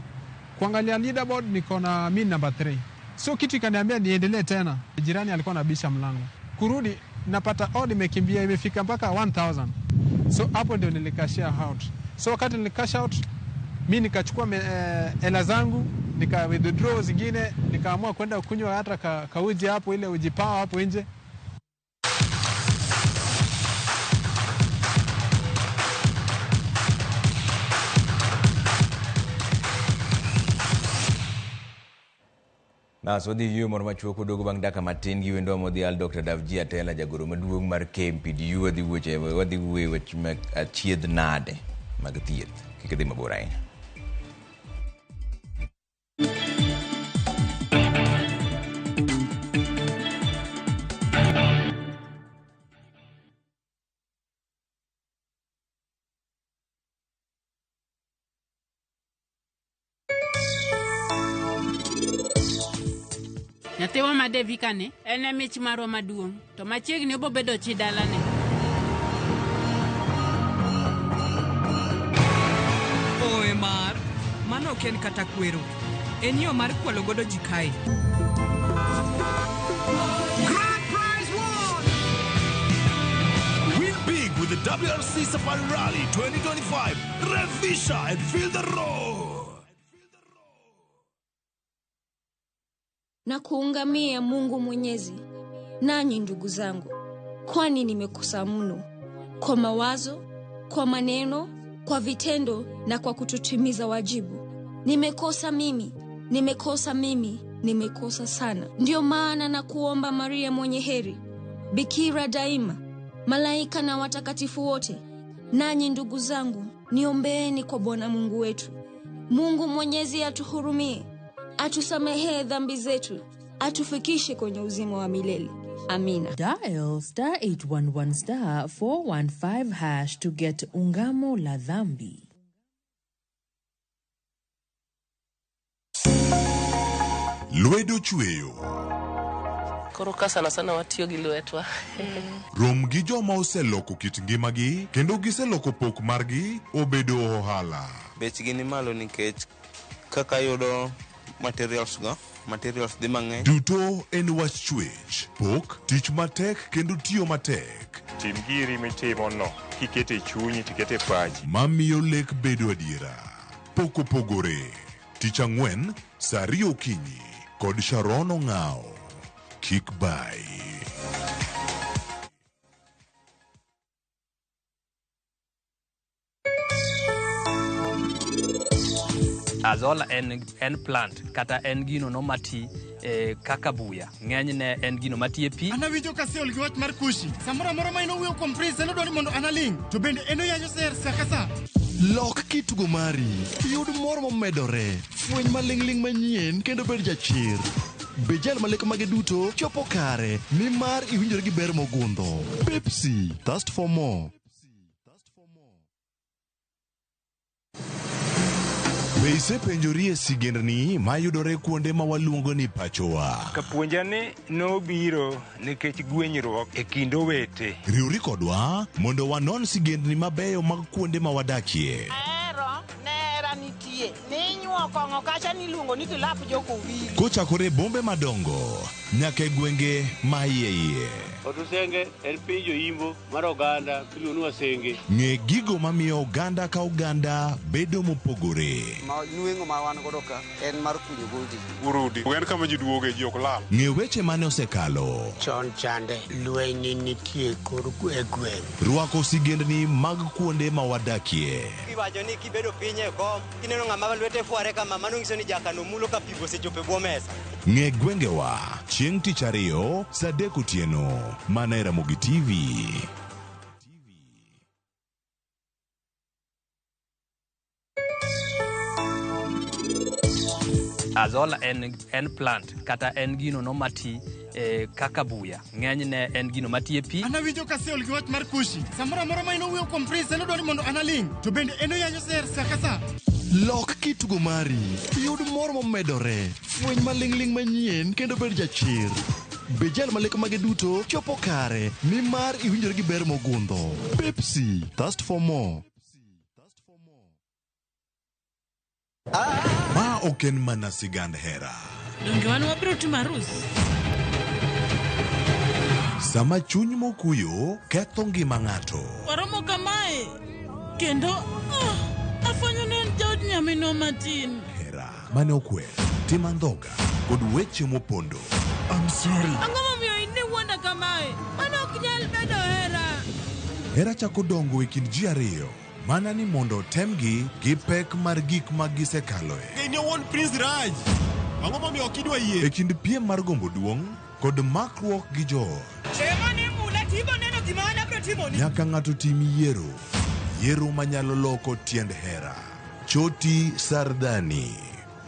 Kuangalia leaderboard niko na mimi number 3. So kitu ikaniambia niendelee tena. Jirani alikuwa anabisha mlango. Kurudi napata odd imekimbia imefika mpaka 1000. So hapo ndio nilikashia out. So wakati nilikash out mimi nikachukua hela zangu nika withdraw zingine, nikaamua kwenda kunywa hata kauji hapo, ile uji pawa hapo nje. Bas wadhi yueyo moro machuok waduogo bang' dakika matin gi wendwa modhial Dr. Davji Atela jagoro maduong' mar KMPDU wadhi wuoche wadhi wuoyo wach mag achiedh nade mag thieth. Kik idhi mabor ahinya. Nyathiwa ma Devika ni en e mich marwa maduong' to machiegni obo bedo chi dalane. Oe mar, mano ok en kata kwero. En yo mar kwalo godo ji kae. Grand prize won! Win big with the WRC Safari Rally 2025. Revisha and feel the roar. Na kuungamia Mungu Mwenyezi, nanyi ndugu zangu, kwani nimekosa mno kwa mawazo, kwa maneno, kwa vitendo na kwa kutotimiza wajibu. Nimekosa mimi, nimekosa mimi, nimekosa sana. Ndiyo maana na kuomba Maria mwenye heri, Bikira daima, malaika na watakatifu wote, nanyi ndugu zangu, niombeeni kwa Bwana Mungu wetu. Mungu Mwenyezi atuhurumie, atusamehee dhambi zetu, atufikishe kwenye uzima wa milele. Amina. Dial star 811 star 415 hash to get Ungamo la Dhambi. Lwedo chweyo. Koro ka sana sana watiyo gi lwetwa. Rom gi joma oseloko kit ngimagi kendo giseloko pok margi obedo ohala. Bechgi ni malo nikech kaka yudo materials go, materials dhi mang'eny. Duto en wach chwech, pok, tich matek kendo tiyo matek. Tim giri mitimo no, kikete chunyi tikete pachi. Mamiyo lek bedo adiera. Pok opogore. Tich ang'wen, saa ariyo okinyi kod Sharon Ong'ao. Kik bai. Azolla en plant kata en gino no mati kaka buya. Ng'enyne en gino mati e pi. An awinjo ka aseol gi wach mar Kushi. Samoro amora ma en owuoyo kuom Prince en odwaro ni mondo an aling'. To bende en oyanyo Ser sa ka sa. Lok kitugo mari, yud mor momedore, fweny maling'ling' manyien kendo bed jachir. Bed jal ma lek mage duto chopo kare, nimar iwinjori gi ber mogundho. Pepsi, thirst for more. Be isepenjori e sigendni mayudore kuonde ma waluongo ni pachowa? Kapuonja ni nobiro nikech gwenyruok e kind owete. Riwri kodwa mondo wanon sigendni mabeyo mag kuonde ma wadakie. Ahero nera nitie. Ninyuo kong'o kacha niluongo ni kilap jokowili. Kochakore e bombe madongo nyaka e gwenge ma iye iye. Otusenge en piny joimbo mar oganda miluongo ni Wasenge. Ng'e gigo mamiyo oganda ka oganda bedo mopogore. Ma nweng'o ma wan godo ka en mar kunyo goldi. Urudi. En kama ji duoge, ji ok lal. Ng'e weche mane osekalo. Chon chande lweny nitie kor e gweng'. Rwako sigendni mag kuonde ma wadakie. Iwacho ni kibedo piny e kom, kineno ng'ama lwete fware kama, mano nyiso ni jakano mulo ka pi osechopo e bwo mesa. Ng'e gwengewa chieng' tich ariyo saa 3 otieno mana e Ramogi TV. Azolla en plant kata en gino no mati kaka buya. Ng'enyne en gino mati e pi. An awinjo ka aseol gi wach mar Kushi. Samoro amora ma en owuoyo kuom Prince, en odwaro ni mondo an aling'. To bende en oyanyo Ser sa ka sa. Lok kitugo mari, yud mor momedore, fweny maling'ling' manyien kendo bed jachir. Be jal malek mage duto chopo kare nimar iwinjori gi ber mogundho. Pepsi, thirst for more. Ma ok en mana sigand hera. Donge wan wabiro timo arus? Sama chuny mokuyo ketho ngima ng'ato. Waromo kamae kendo afwenyo ni en jaod nyaminwa matin. Hera mane okwer, tim andhoga kod weche mopondo. I'm sorry. Ang'o momiyo in iwuonda kamae? Mano ok nyal bedo hera. Hera chako dongo e kind ji ariyo. Mana ni mondo otemgi gi pek mar gik ma gisekaloe. Geni owuon Prince Raj. Ang'o momiyo ok idwa yie? E kind piem mar gombo duong' kod makruok gi joot. Ema ni mula tibo neno gima an abiro timoni. Nyaka ng'ato tim yiero. Yiero manyalo loko tiend hera. Choti Sardani.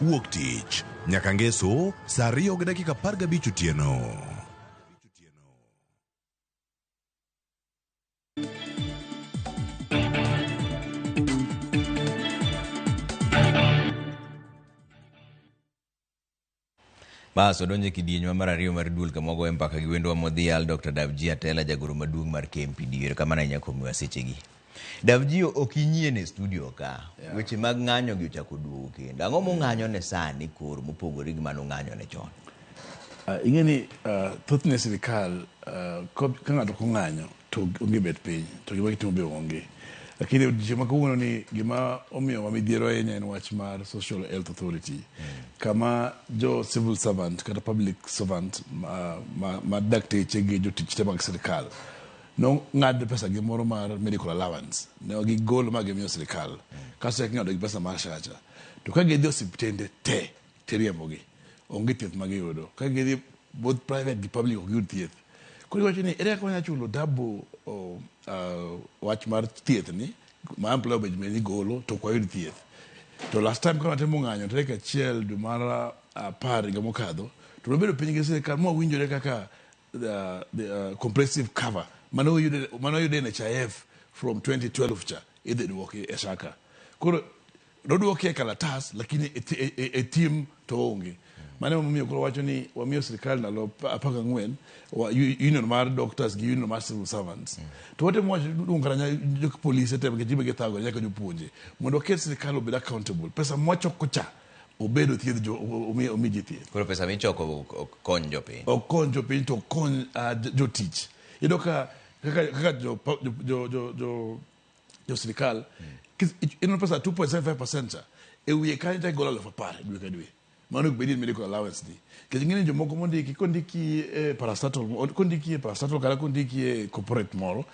Wuok tich. Nyaka ngeso saa 2:15 otieno. Bas odonje kidieny mar ariyo mar duol kama wagoye mbaka gi wendwa modhial Dr. Davji Atela, jagoro maduong' mar KMPDU. Erokamano ahinya kuom miwa sechegi. Davji, ok inyien e studio ka. Weche mag ng'anyo gi ochako duogo kendo. Ang'o mong'anyo ne sani koro mopogore gi mano ng'anyo ne chon? Ing'e ni thothne sirikal ka ng'ato ok ong'anyo to onge bet piny to gima gitimo be onge. Lakini odiochieng' ma kawuono ni gima omiyo wa midhiero ahinya en wach mar Social Health Authority. Kama jo civil servant kata public servant ma dakteche gi jotich te mag sirikal nong'ad pesa gi moro mar medical allowance. Ne gigolo ma gimiyo sirikal. Kasto ing'ado gi pesa mar SHA cha. To ka gidhi osiptende te tiriembogi. Onge thieth ma giyudo. Ka gidhi both private gi public ok giyud thieth. Koro iwacho ni ere kaka wanyalo chulo double wach mar thieth ni ma employer bed ni golo to ok wayud thieth. To last time ka watemo ng'anyo tarik 1 dwe mar 10 higa mokadho to wabedo piny gi sirikal mawinjore kaka the comprehensive cover mane oyudo NHIF from 2012 cha idhi duoki e SHA ka. Koro noduoki e kalatas lakini e tim to onge. Mano emomiyo koro wacho ni wamiyo sirikal ndalo 14 union mar doctors gi union mar civil servants. To watemo wacho duong' kata jo polise te nikech gibiro githagore nyaka jopuonje mondo waket sirikal obed accountable. Pesa mwachoko cha obed othiedh jo omi ji thieth. Koro pesa michoko ok kony jopiny. Ok kony jopiny to kony jotich. Iyudo ka kaka jo sirikal ineno pesa 2.75% cha e wiye kanyo to igolo 10,000 dwe ka dwe. Mano ok bed ni medical allowance ni. Nikech ing'e ni jomoko mondiki kondiki e parastatal, kondiki e parastatal kata kondiki e corporate moro,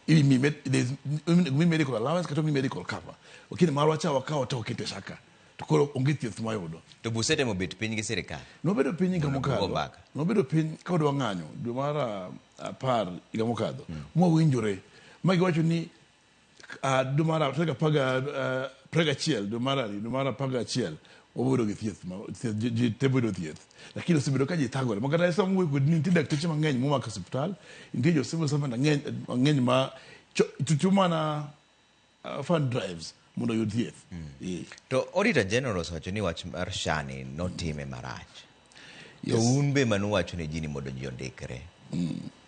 imi medical allowance kata omi medical cover. Lakini marwa cha wakawo to okete SHA ka. To koro onge thieth mwayudo. To busetemo bet piny gi sirikal? Nobedo piny higa Mondo mokadho. gigo mbaka. Nobedo piny ka wadwa ng'anyo dwe mar 10 higa mokadho. Mwawinjore. Ma giwacho ni dwe mar tarik 21 dwe mar 2 dwe mar 11 wabedo gi thieth ji te bedo thieth. Lakini osebedo ka ji thagore. Ma kata sama wuoyo kodi ni nitie dakteche mang'eny momako e osiptal, nitie jo civil servant mang'eny ma tiyo mana fund drives mondo oyud thieth. To Auditor General osewacho ni wach mar SHA ni notime marach. To un be manuwacho ne ji ni mondo ji ondikre.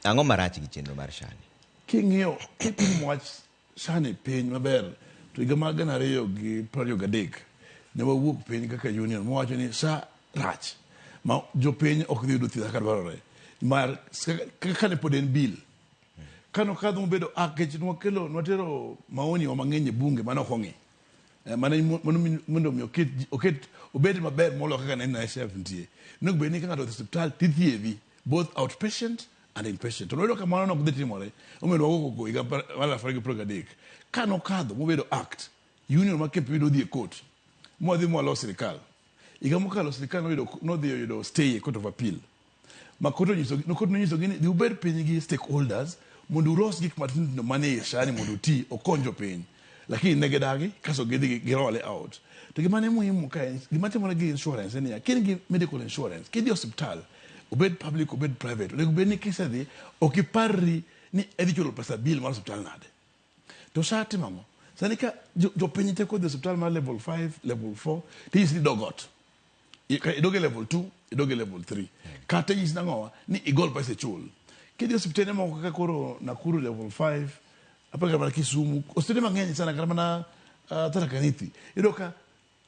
Ang'o marach gi chenro mar SHA ni? King'iyo, kipimo wach SHA ni piny maber, to higa mar 2023 ne wawuok piny kaka union mwawacho ni SHA rach ma jopiny ok dhi yudo thieth kaka dwarore. Mar kaka ne pod en bill. Kano kadho mobedo act nikech nwakelo nwatero maoni wa mang'eny e bunge mane ok ong'i. Mane mondo mi oket oket obed maber moloyo kaka ne NHIF nitie. Onego bed ni ka ng'ato odhi e osiptal tithiedhi both outpatient and inpatient. To noyudo ka mano nok dhi timore. Omiyo nwago koko higa mar 2023. Ka nokadho mobedo act, union mar KPU nodhi e court. Mwadhi mwalo sirikal. Higa mokalo sirikal noyudo nodhi oyudo stay e court of appeal. Ma court onyiso court nonyisogi ni dhi ubed piny gi stakeholders mondo ulos gik matindo tindo manie SHA ni mondo oti okony jopiny. Lakini ne gidagi kasto gidhi girole out. To gima ne muhimu ka en gima timore gi insurance en niya, ka in gi medical insurance kidhi e osiptal obed public obed private onego bed ni kisedhi ok iparri ni idhi chulo pesa bill mar osiptal nade. To SHA timo ang'o? Sani ka jopiny te kodhi e osiptal mar level 5, level 4 tinyisi ni dog ot. Idog e level 2, idog e level 3. Kata inyisi nang'owa ni igol pesa ichul. Kidhi e osiptende moko kaka koro Nakuru level 5, aparo kata mana Kisumu, osiptende mang'eny sana kata mana Tharaka Nithi. Iyudo ka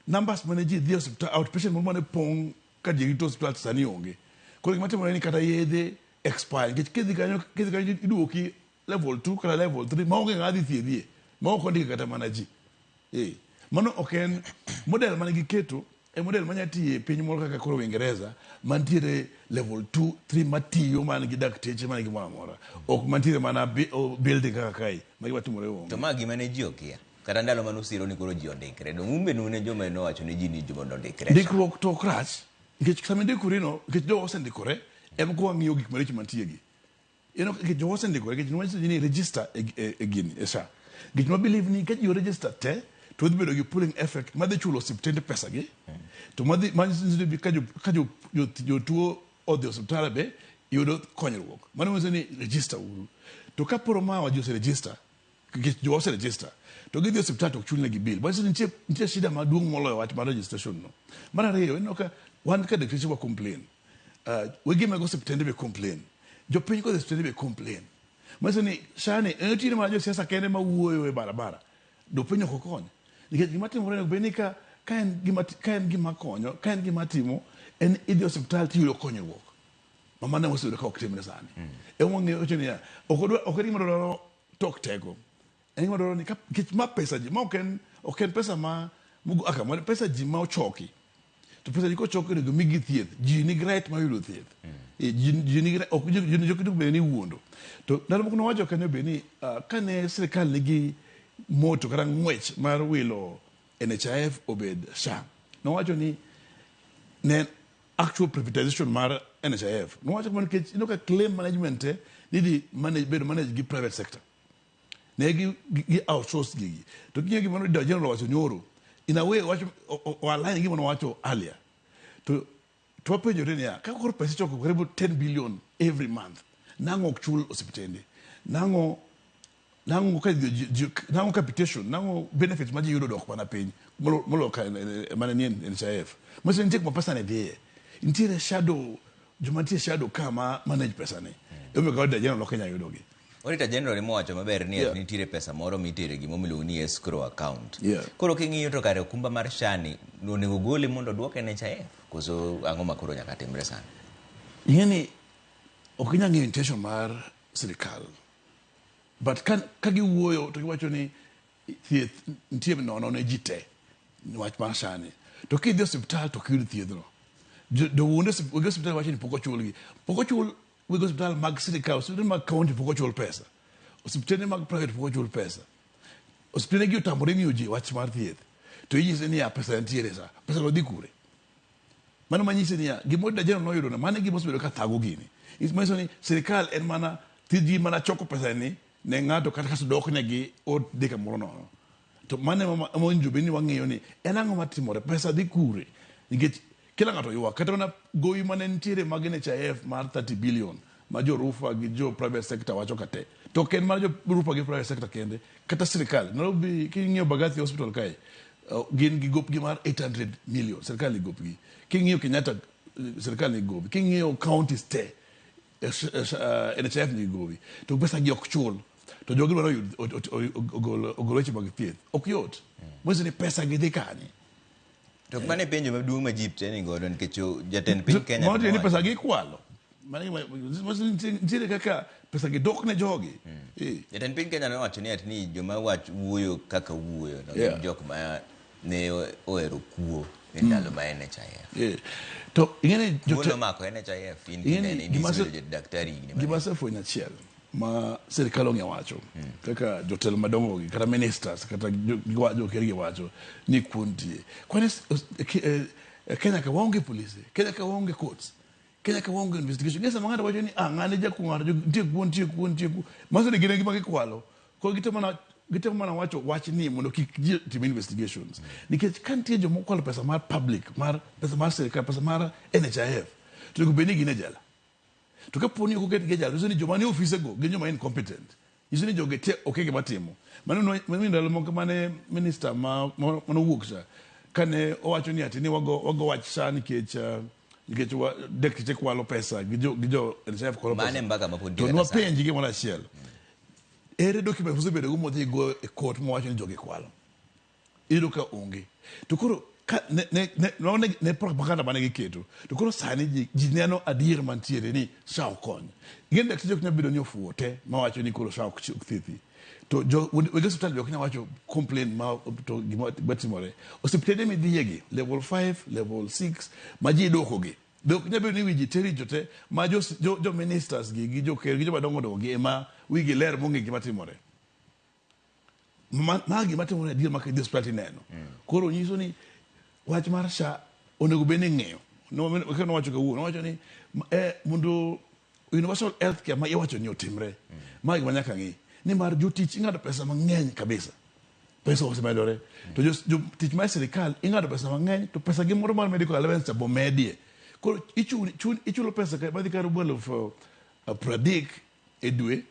numbers mane ji dhi e osiptal, outpatient moro mane pong' ka ji rito osiptal to sani onge. Koro gima timore ni kata yedhe expire nikech kidhi kanyo kidhi kanyo iduoki level 2 kata level 3 maonge ng'ama dhi thiedhie ma ok ondike kata mana ji. Mano ok en model mane giketo e model manya tiyo e piny moro kaka koro Uingereza mantiere level 2, 3 matiyo man gi dakteche man gi gimoro amora. Ok mantiere mana building kaka kae ma gima timore onge. To ma gima ne ji okia. Kata ndalo mane usiro ni koro ji ondikre. Dong' un be un e joma nowacho ne ji ni mondo ondikre. Ndikruok to ok rach nikech sama indikori no nikech jowa osendikore ema koro wang'iyo gik maricho mantie gi. Ineno nikech jowa osendikore nikech nwanyiso ji ni register e gini e SHA. Nikech nwa believe ni ka ji o register te to wadhi bedo gi pooling effect madhi chulo osiptende pesa gi to madhi manyiso ni ka jo ka jo jotuo odhi e osiptal be yudo konyruok. Mano nyiso ni register uru. To ka poro mawa ji ose register nikech jowa ose register to gidhi e osiptal to ok chulnegi bill. Manyiso ni nitie shida maduong' moloyo wach mar registration no. Mar ariyo ineno ka wan ka dakteche wa complain. Wege mag osiptende be complain. Jopiny kodhi e osiptende be complain. Manyiso ni SHA ni en otieno mana josiasa kende ma wuoyo e barabara. Jopiny ok okony. Nikech gima timore onego bed ni ka ka en gima ka en gima konyo, ka en gima timo, en idhi e osiptal tiyudo konyruok. Ma mano ema waseyudo ka ok timre sani. Ema wang'eyo wacho niya, ok odwa ok en gima dwaro tok teko. En gima dwaro ni ka nikech ma pesa ji, ma ok en ok en pesa ma aka ma pesa ji ma ochoki. To pesa ji kochoki onego migi thieth. Ji nigi right mar yudo thieth. Ji ji nigi ok ji ji ok bed ni iwuondo. To ndalo moko nowacho kanyo be ni kane sirikal nigi moto kata ng'wech mar wilo NHIF obed SHA. Nowacho ni ne actual privatization mar NHIF. Nowacho kamano nikech ineno ka claim management te nidhi manage bedo manage gi private sector. Ne gi outsource gigi. To king'iyo gima Auditor General owacho nyoro, in a way owacho o align gi gima nowacho earlier. To to wapenjore niya, ka koro pesa ichoko karibu 10 billion every month, nang'o ok chul osiptende? Nang'o nang'o ka nang'o capitation, nang'o benefits ma ji yudo dok mana piny moloyo ka mane nie NHIF. Manyiso ni nitie kuma pesa ni dhiye. Nitiere shadow, joma nitie shadow ka ma manage pesa ni. Emomiyo ka Auditor General ok nyal yudogi. Auditor General ema owacho maber ni nitiere pesa moro mitere gima miluongo ni escrow account. Koro king'iyo to kare okumba mar SHA ni onego gole mondo oduok NHIF koso ang'o ma koro nyaka timre sani? Ing'e ni ok inyal ng'eyo intention mar sirikal. But ka, ka giwuoyo to giwacho ni thieth nitie nono ne ji te wach mar SHA ni. To kidhi e osiptal to ok iyud thiedhno. Jowuonde weg osiptal wacho ni pok ochulgi. Pok ochul weg osiptal mag sirikal, osiptende mag county pok ochul pesa. Osiptende mag private pok ochul pesa. Osiptende gi otamore miyo ji wach mar thieth. To inyise niya pesa nitiere sa. Pesa no dhi kure? Mano manyisi niya, gima Auditor General noyudo no, mano e gima osebedo ka thago gini. Manyiso ni sirikal en mana tijgi mana choko pesa ni ne ng'ato kata kasto dok negi odhi kamoro nono. To mano ema owinjo bed ni wang'iyo ni en ang'o matimore, pesa dhi kure? Nikech kila ng'ato ywak, kata mana gowi mane nitiere mag NHIF mar 30 billion ma jo Rufa gi jo private sector wacho ka te. To ok en mar jo Rufa gi private sector kende, kata sirikal. Nairobi king'iyo Mbagathi Hospital kae, gin gi gopgi mar 800 million, sirikal ni gopgi. King'iyo Kenyatta, sirikal ni gowi. King'iyo counties te, NHIF nigi gowi. To pesa gi ok chul. To jogi dwaro ogol weche mag thieth. Ok yot. Manyiso ni pesa gi dhi kanye? To mano e penjo maduong' ma ji te ni godo nikech jatend piny Kenya Mano tiende ni pesa gi ikwalo. Mano nitiere kaka pesa gi dok ne jogi. Jatend piny Kenya nowacho ni ati ni joma wach wuoyo kaka wuoyo no gin jok ma ne ohero kuo e ndalo ma NHIF. To ing'eni Kuo nomako NHIF in kinene in isebedo daktari higni mang'eny. Gima asefwenyo achiel ma sirikal ong'e wacho kaka jotelo madongo gi kata ministers kata joker gi wacho ni kuo nitie. Kwani Kenya ka waonge polise, Kenya ka waonge courts, Kenya ka waonge investigation. Ng'e sama ng'ato wacho ni ah ng'ani jakuo ng'ato nitie kuo nitie kuo nitie kuo. Manyiso ni gin e gima gikwalo. Koro gitemo mana wacho wach ni mondo kik ji tim investigations. Nikech ka nitie joma okwalo pesa mar public, mar pesa mar sirikal, pesa mar NHIF, to onego bed ni gin e jela. To kapo ni ok oketgi e jela, nyiso ni joma nie ofise go gin joma incompetent. Nyiso ni jogi te okia gima timo. Mano ndalo moko mane minister ma manowuok cha, kane owacho ni ati ni wago wach SHA nikech nikech dakteche kwalo pesa gi jo NHIF kwalo pesa. Mane mbaka mapod To nwapenji gimoro achiel. Ere document mosebedo go modhi go e court mowacho ni jogi kwalo? Iyudo ka onge. To koro ka ne propaganda mane giketo. To koro sani ji neno adier mantiere ni SHA ok kony. Ing'e dakteche ok nyal bedo ni ofuwo te mawacho ni koro SHA ok thiedhi. To jo weg osiptal be ok nyal wacho complain ma to gima timore. Osiptende midhiye gi level 5, level 6 ma ji dwoko gi. Be ok nyal bedo ni wi ji te richo te ma jo ministers gi joker gi joma dongo dongo gi ema wigi ler mong'e gima timore. Ma gima timore adier ma kidhi osiptal tineno. Koro nyiso ni wach mar SHA onego bed ni ing'iyo. Nowacho kawuono, nowacho ni mondo universal health care ma iwacho ni otimre, ma gima nyaka ng'i. Nimar jotich ing'ado pesa mang'eny kabisa. Pesa osemedore. To jotich mar sirikal ing'ado pesa mang'eny to pesa gi moro mar medical allowance cha bomedie. Koro ichulo pesa madhi kar 30,000 e dwe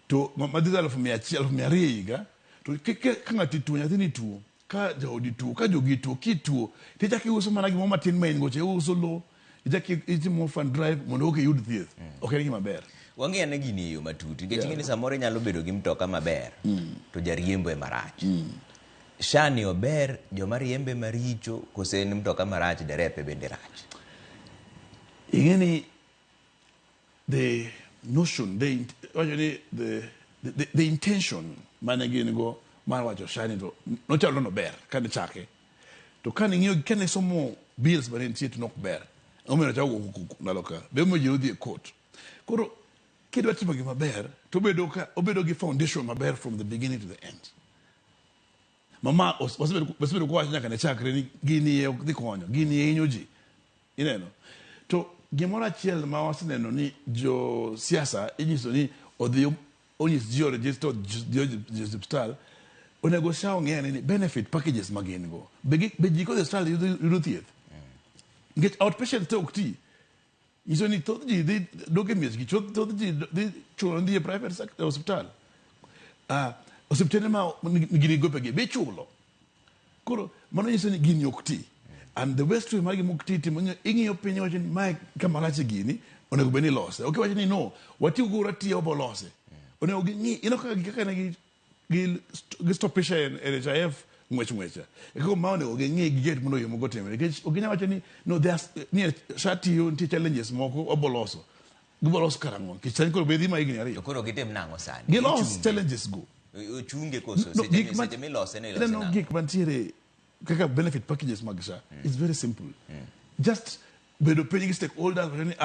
to madhi 1,200 200 e higa. To ka ng'ato tuo, nyathini tuo, ka jaodi tuo, ka jogi tuo, kituo, tichako iuso mana gimoro matin ma in go cha, iuso lowo, ichako itimo fund drive mondo ok iyud thieth. Ok en gima ber. Wang'i ane gini e yo matut, nikech ing'e ni samoro inyalo bedo gi mtoka maber, to jariembo ema rach. SHA ni ober, joma riembe maricho, kose en mtoka marach, derepe bende rach? Ing'e ni the notion, the, the intention mane gin go mar wacho SHA ni to nochalo nober kane chake. To kane ing'iyo, kane somo bills mane nitie to nok ber. Omiyo nochako go koko ndalo ka. Be omiyo ji nodhi e court. Koro kidwa timo gima ber, to obedo gi foundation maber from the beginning to the end. Mama wasebedo kowacho nyaka ne chakre ni gini e ok dhi konyo, gini e hinyo ji. Ineno? To gimoro achiel ma waseneno ni jo siasa inyiso ni odhi onyis ji oregister ji osiptal, onego SHA ong'e ane ni benefit packages ma gin go. Be ji kodhi osiptal yudo thieth? Nikech outpatient te ok ti. Nyiso ni thoth ji dhi dok e miechgi, thoth ji dhi chulo ni dhi e private sector osiptal. Osiptende ma gini gopegi be ichulo. Koro mano nyiso ni gini ok ti. And the best way mar gima ok ti timo ing'iyo piny iwacho ni mae kama rach e gini, onego bed ni ilose. Ok iwacho ni no, watiyo go atiya wabo lose. Onego ging'i, ineno kaka kaka ne gi stopisha NHIF ng'wech ng'wecha. E kaka ma onego ging'i giket mondo yo moko otimre. Nikech ok ginyal wacho ni no, there's, ni SHA tiyo, nitie challenges moko wabo loso. Gibo loso karang'o? Nikech sani koro be dhi ma higni 2. To koro gitim nang'o sani? Gilos challenges go. Ochunge koso? No, Seche milose no ilose ineno nang'o? gik mantiere kaka benefit packages mag SHA, it's very simple. Just bedo piny gi stakeholders wacho ni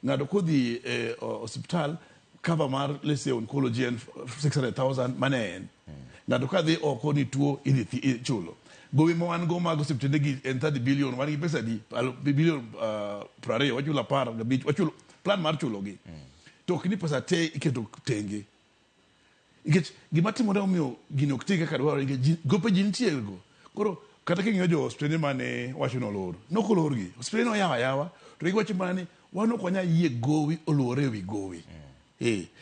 ng'ato kodhi e osiptal cover mar let's say oncology en 600,000 mane en. Ng'ato ka dhi oko ni tuo idhi ichulo. Gowi ma wan go mag osiptende gi en 30 billion, wan gi pesa di billion 20, wachulo 15, wachulo plan mar chulo gi. To ok ni pesa te iketo tenge. Nikech gima timore omiyo gini ok ti kaka dwarore nikech gope ji nitie go. Koro kata king'iyo jo osiptende mane wacho ni olor, nok olorgi. Osiptende noyawo ayawa, to giwacho mana ni wan ok wanyal yie gowi oluwore ewi gowi.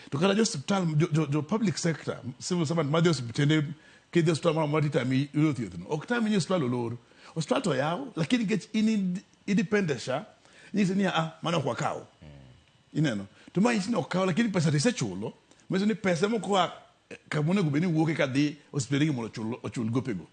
To kata jo osiptal, jo public sector, civil servant madhi osiptende, kidhi osiptal moro amora titami yudo thieth no. Ok tami ni osiptal olor. Osiptal to oyaw, lakini nikech in idepend e SHA, nyisi ni mano ok wakaw. Ineno? To ma nyisi ni ok kaw, lakini pesa to isechulo. Manyiso ni pesa moko oa kama onego bed ni wuok eka dhi osiptende gi mondo ochul gopego.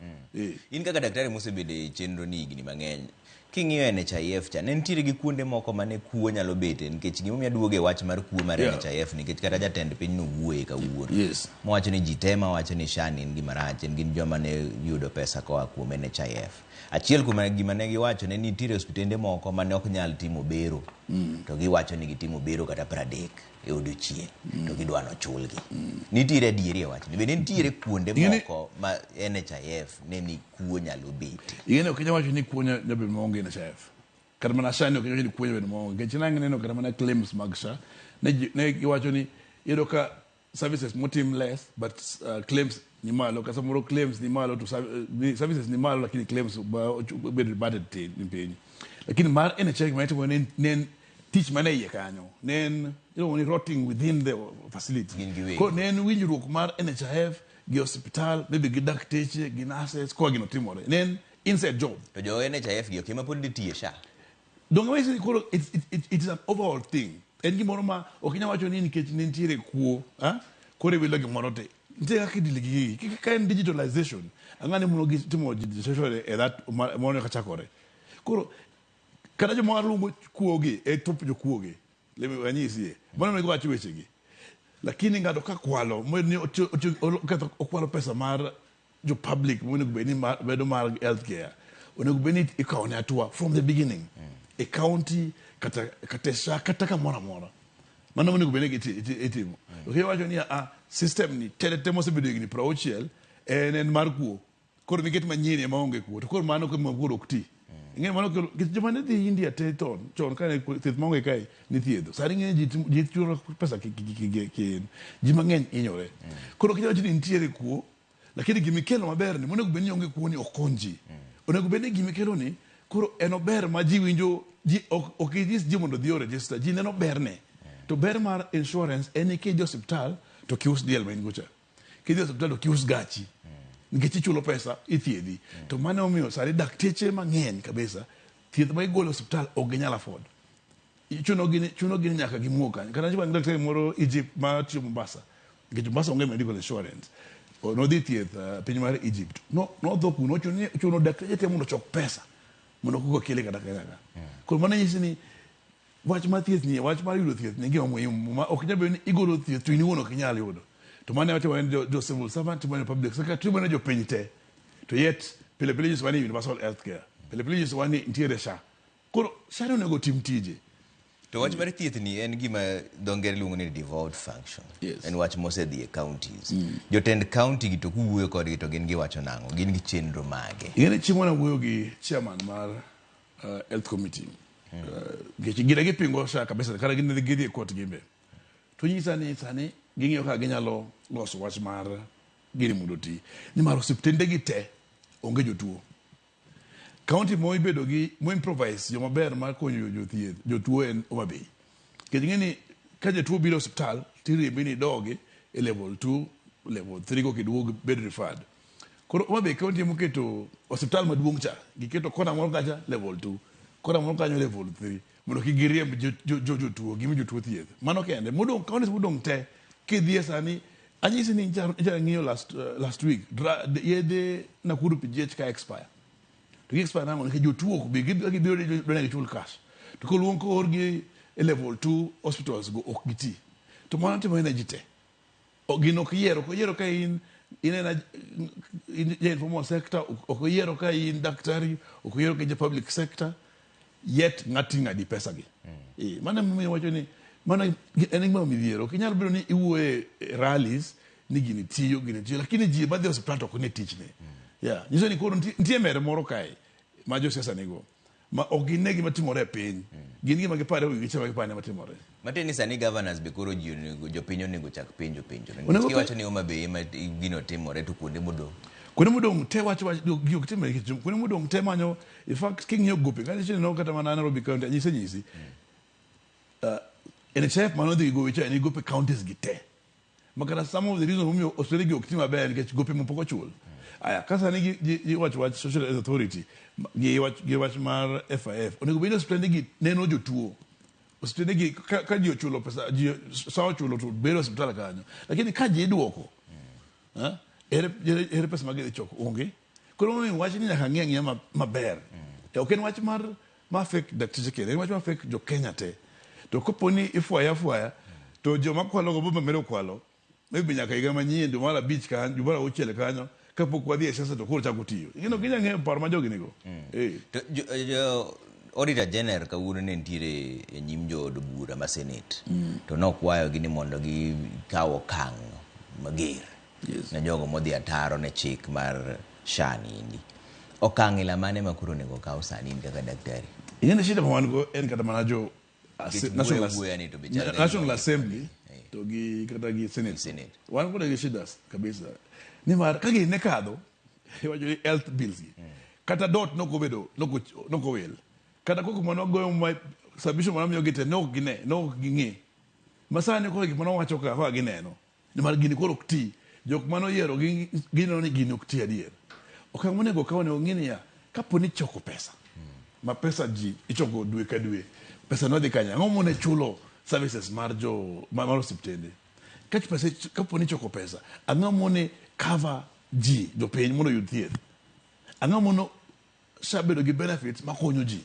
In kaka daktari mosebedo e chenro ni higni mang'eny, King'iyo NHIF cha, ne nitiere gi kuonde moko mane kuo nyalo bete nikech gimomiyo aduogo e wach mar kuo mar NHIF nikech kata jatend piny nowuoye kawuono. Mowacho ni ji te mawacho ni SHA ni en gima rach en gin joma ne yudo pesa koa kuom NHIF. Achiel kuom gima ne giwacho ne nitiere osiptende moko mane ok nyal timo bero to giwacho ni gitimo bero kata 30 e odiochieng' to gidwa nochulgi. Nitiere adieri e wachni. Bende nitiere kuonde moko ma NHIF ne ni kuo nyalo bete. Ing'e ni ok inyal wacho ni kuo nyalo bedo maonge NHIF. Kata mana SHA ni ok inyal wacho ni kuo nyalo bedo maonge. Nikech nang' ineno kata mana claims mag SHA, ne giwacho ni iyudo ka services motim less but claims ni malo, kata samoro claims ni malo to services ni malo lakini claims bedo reverted tin ni piny. Lakini mar NHIF gima ne itimo ne en tich mane iye kanyo, ne en iluongo ni rotting within the facility. Koro ne en winjruok mar NHIF gi osiptal, maybe gi dakteche, gi nurses, koa gino timore. Ne en inside job. To jo NHIF gi ok ema pod dhi tiyo e SHA? Donge wanyisi ni koro it is an overall thing. En gimoro ma ok inyal wacho ni nikech ne nitiere kuo, koro iwilo gimoro te. Nitie kaka idili gi gigi. Ka en digitalization, ang'ane mono gi timo digitalization e that mono kachakore. Koro kata joma waluongo kuogi e top jokuoge. Let me anyisie. Mano onego wach wechegi. Lakini ng'ato ka kwalo, ni oketho okwalo pesa mar jo public monego bed ni bedo mar healthcare. Onego bed ni ikawo ne hatua from the beginning. E county kata kata SHA kata kamoro amora. Mano onego bed ni itimo. Ok iwacho ni a system ni te te mosebedo higni 60 en mar kuo. Koro miket manyien ema onge kuo. To koro mano koro koro ok ti. Ing'e mano koro nikech joma ne dhi India te chon kane thieth maonge kae ni thiedho. Sani ing'e ji chulo pesa ki ji mang'eny hinyore. Koro ok inyal wacho ni nitiere kuo, lakini gimikelo maber ni monego bed ni onge kuo ni ok kony ji. Onego bed ni gimikelo ni koro en ober ma ji winjo ji ok inyis ji mondo odhi o register, ji neno berne. To ber mar insurance en ni kidhi e osiptal to kius diel ma in go cha. Kidhi e osiptal to kius gachi. Nikech ichulo pesa ithiedhi. To mano omiyo sani dakteche mang'eny kabisa thieth ma igolo e osiptal ok ginyal afford. Chuno gi ni nyaka gimuok kanyo. Kata nitie daktari moro Egypt ma tiyo Mombasa. Nikech Mombasa onge medical insurance. Nodhi thieth piny mar Egypt. Nodho kuno ochuno dakteche te mondo ochok pesa mondo koka kele kata kaka. Koro mano nyisi ni wach mar thieth ni, wach mar yudo thieth ni gima muhimu. Ma ok nyal bedo ni igolo thieth to in iwuon ok inyal yudo. To mano watimo ne jo civil servant, timo ne public sector, timo ne jopiny te. To yet pile pile nyisowa ni universal health care. Pile pile nyisowa ni nitiere SHA. Koro SHA ni onego tim tije. To wach mar thieth ni en gima dho ngere luongo ni devolved function. En wach mosedhi e counties. Jotend county gi to kuwuoyo kodgi to gin giwacho nang'o? Gin gi chenro mage? Ing'e ni chieng' moro nawuoyo gi chairman mar health committee. Nikech gine gipingo SHA kabisa, kata gin gidhi e court gin be. To nyisa ni sani ging'iyo kaka ginyalo loso wach mar gini mondo oti. Nimar osiptende gi te onge jotuo. County mo ibedo gi mo improvise yo maber mar konyo jothieth jotuo en Homa Bay. Nikech ing'e ni ka jatuo biro e osiptal tiriembi ni idogi e level 2, level 3 koka iduog bed referred. Koro Homa Bay county emoketo osiptal maduong' cha, giketo kona moro kacha level 2, kona moro kanyo level 3 mondo kik giriemb jotuo, gimi jotuo thieth. Mano kende. Modong' counties modong' te kidhiye sani anyisi ni icha ng'iyo last week yedhe Nakuru PGH ka expire. To gi expire nang'o? Nikech jotuo ok bi, gibiro dwa ni gichul cash. To koluong koorgi e level 2 hospitals go ok giti. To mano timore ne ji te. Gino ok yiero, ok oyiero ka in in ja informal sector, ok oyiero ka in daktari, ok oyiero ka in ja public sector, yet ng'ati ng'adi pesa gi. Mano emomiyo wacho ni mano en gima midhiero. Ok inyal bedo ni iwuoyo e rallies ni gini tiyo, gini tiyo, lakini ji madhi e osiptal to ok ne tichne. Yeah, nyiso ni koro nitie mer moro kae ma josiasa nigo ma ok gine gima timore e piny. Gin gima gipare wigi cha ma gipare ma timore. Matiende ni sani governors be koro ji onego, jopiny onego chak penjo penjo. Nikech kiwacho ni Homa Bay ema gino timore to kuonde modong'. Kuonde modong' te wach gi ok timre nikech kuonde modong' te manyo, in fact king'iyo gope kata ineno kata mana Nairobi County anyise nyisi. NHIF mano dhi gowi cha ni gope counties gi te. Makata some of the reasons momiyo osiptende gi ok ti maber nikech gope mopok ochul. Aya, ka sani gi wach wach Social Health Authority gi wach mar FIF, onego bed ni osiptende gi neno jotuo. Osiptende gi ka ji ochulo pesa, ji sa ochulo to bedo osiptal kanyo. Lakini ka ji iduoko, ere pesa ma gidhi choko? Onge. Koro momiyo wach ni nyaka ng'i ang'iya maber. Ok en wach mar Ma affect dakteche kende, en wach ma affect jo Kenya te. To kopo ni ifwaye afwaya, to joma kwalo go biro medo kwalo. Maybe nyaka higa manyien, dwe mar abich kanyo, dwe mar auchiel kanyo, kapok wadhi e siasa to koro chako tiyo. Ing'eno ok inyal ng'eyo paro ma jogi nigo. Eh. To jo Auditor General kawuono ne nitiere e nyim jood bura ma Senate. To nokwayogi ni mondo gikaw okang' mager ne jogo modhi ataro ne chik mar SHA niendi. Okang' ila mane ma koro onego okaw sani in kaka daktari? Ing'e ni shida ma wan go en kata mana jo Nikech wuoyo wuoya ni to be chal ka National gima- Assembly to gi kata gi Senate. Wan kode gi shida kabisa. Nimar ka gini ne kadho, iwacho ni health bills gi. Kata dot nokobedo, nokowil. Kata koko mane wagoyo ma submission mane wamiyogi te ne ok gine, ne ok ging'e. Ma sani koro gik mane wawacho ka koro gineno. Nimar gini koro ok ti. Jok mane oyiero gi gineno ni gini ok ti adier. Okang' monego okaw onego ng'i niya, kapo ni ichoko pesa, ma pesa ji ichoko dwe ka dwe, pesa no dhi kanye? Ang'o mone chulo services mar jo mar osiptende? Ka pesa kapo ni ichoko pesa, ang'o mone cover ji jopiny mondo oyud thieth? Ang'o mono SHA bedo gi benefits makonyo ji?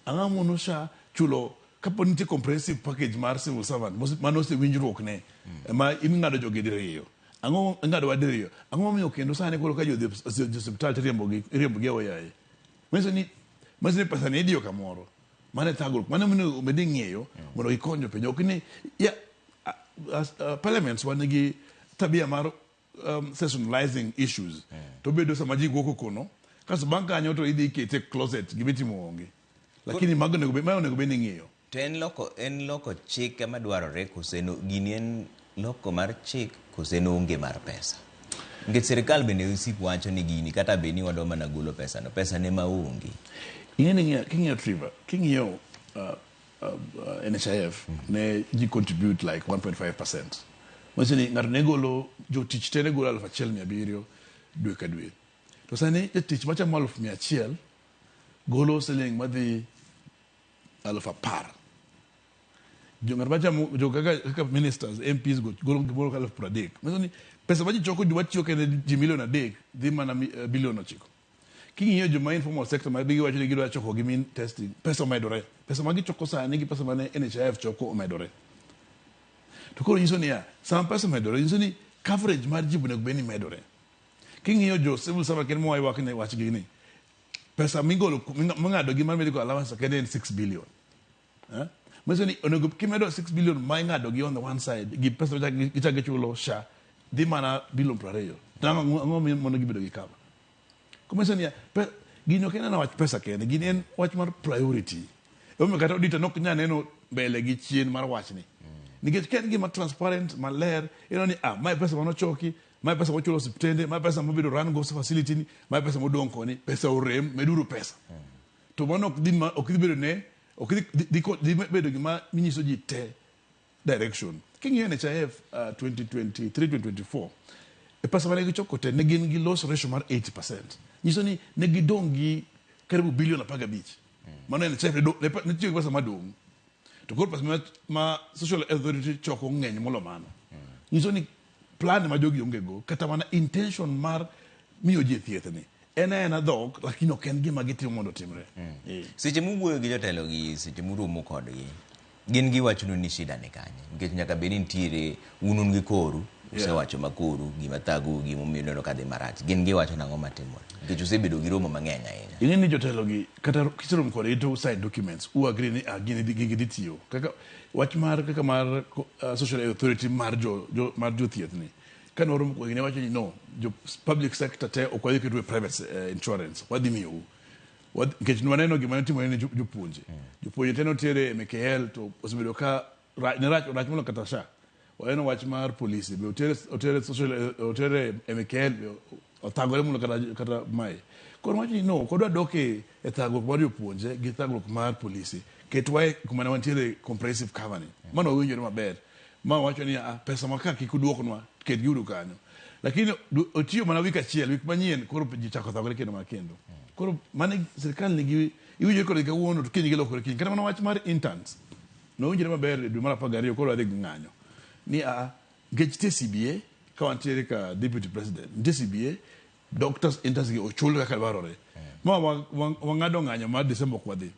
Ang'o mono SHA chulo kapo nitie comprehensive package mar civil servant mano osewinjruok ne ma ing'ado jogi diriyo? Ang'o ing'ado wa diriyo? Ang'o momiyo kendo sani koro ka ji odhi e osiptal to iriembo gi aoyaye? Manyiso ni pesa ni idiyo kamoro. Mano e thagruok. Mano onego bed ni ing'iyo mondo gikony jopiny. Ok ni ya, as, parliaments wan nigi tabia mar sessionalizing issues. To bedo sama ji go koko no, kasto bang' kanyo to idhi ikete e closet gimitimo onge. Lakini mago onego bed, mago onego bed ni ing'iyo. To en loko chik ema dwarore kose no, gini en loko mar chik kose en onge mar pesa? Nikech sirikal bende osik wacho ni gini kata bed ni wadwa mana golo pesa no, pesa ne maonge. Ing'e ni king'iyo Trevor, king'iyo NHIF ne ji contribute like 1.5%. Manyiso ni ng'ato ne golo, jotich te ne golo 1,700 dwe ka dwe. To sani jatich machamo 100,000 golo siling madhi 10,000. Jo ng'at machamo jo kaka ministers, MPs go golo gimoro 30,000. Manyiso ni pesa ma ji choko joma tiyo kende ji milion 3 dhi mana bilion 9. King'iyo joma informal sector ma giwacho ni gidwa choko gi means testing, pesa omedore. Pesa ma gichoko sani gi pesa mane NHIF choko omedore. To koro nyiso niya, sama pesa omedore, nyiso ni coverage mar ji onego bed ni medore. King'iyo jo civil servant kendo moa ywak ne wachgi ni, pesa migolo ming'ado gi mar medical allowance kende en 6 billion. Eh? Manyiso ni onego kimedo 6 billion ma ing'ado gi on the one side gi pesa ma gichako gichulo SHA dhi mana bilion 20. To ang'o mondo gibedo gi cover? Kumanyiso niya, gini ok en mana wach pesa kende, gini en wach mar priority. Emomiyo kata auditor nok nyal neno mbele gi chien mar wachni. Nikech ka en gima transparent, maler, ineno ni ah, mae pesa manochoki, mae pesa mochulo osiptende, mae pesa mobedo run go facility ni, mae pesa modong' koni, pesa orem, meduru pesa. To mano ok dhi bedo ne, ok dhi bedo gima nyiso ji te direction. King'iyo NHIF 2023-2024, e pesa mane gichoko te ne gin gi loss ratio mar 80%. Nyiso ni ne gidong' gi karibu bilion 15. Mano NHIF ne tiyo gi pesa madong'. To koro pesa ma Social Health Authority choko ng'eny molo mano. Nyiso ni plan ma jogi onge go, kata mana intention mar miyo ji thieth ni, en aena dhok, lakini ok en gima gitimo mondo otimre. Seche muwuoyo gi jotelo gi, seche muromo kodgi, gin giwachonu ni shida ni kanye? Nikech nyaka bed ni nitiere un gi koru, usewacho ma koru, gima thagou, gimomiyo uneno ka dhi marach. Gin giwacho nang'o matimore? Nikech usebedo gi romo mang'eny ahinya. Ing'e ni jotelo gi kata kiseromo kodgi to sign documents, u agree ni ah, gini gigi dhi tiyo. Kaka wach mar kaka mar Social Health Authority mar jo mar jothieth ni. Kane waromo kodgi ne wacho ni no, jo public sector te ok wadhi keto e private insurance, wadhi miyou. Nikech nwaneno gima ne timore ne jopuonje. Jopuonje te notere e MKL to osebedo ka ne rach rach moloyo kata SHA. Waneno wach mar polisi be otere social otere e MKL be othagore moloyo kata mae. Koro wacho ni no, ok wadwa dok e thagruok mar jopuonje gi thagruok mar polisi. Ketwa e kuma ne wantiere comprehensive cover ni. Mano wawinjore maber. Ma wacho ni ah, pesa ma ka kik uduoknwa, ket giuru kanyo. Lakini otiyo mana wik achiel, wik manyien koro ji chako thagore kendo mar kendo. Koro mane sirikal nigi iwinjore kodgi kawuono to kiny gilokore kiny. Kata mana wach mar interns. Nowinjore maber e dwe mar 12 koro wadhi ng'anyo. Ni a nikech nitie CBA ka wantiere ka deputy president, nitie CBA doctors interns gi ochul kaka dwarore. Ma wang'ado ng'anyo mar December ok wadhi.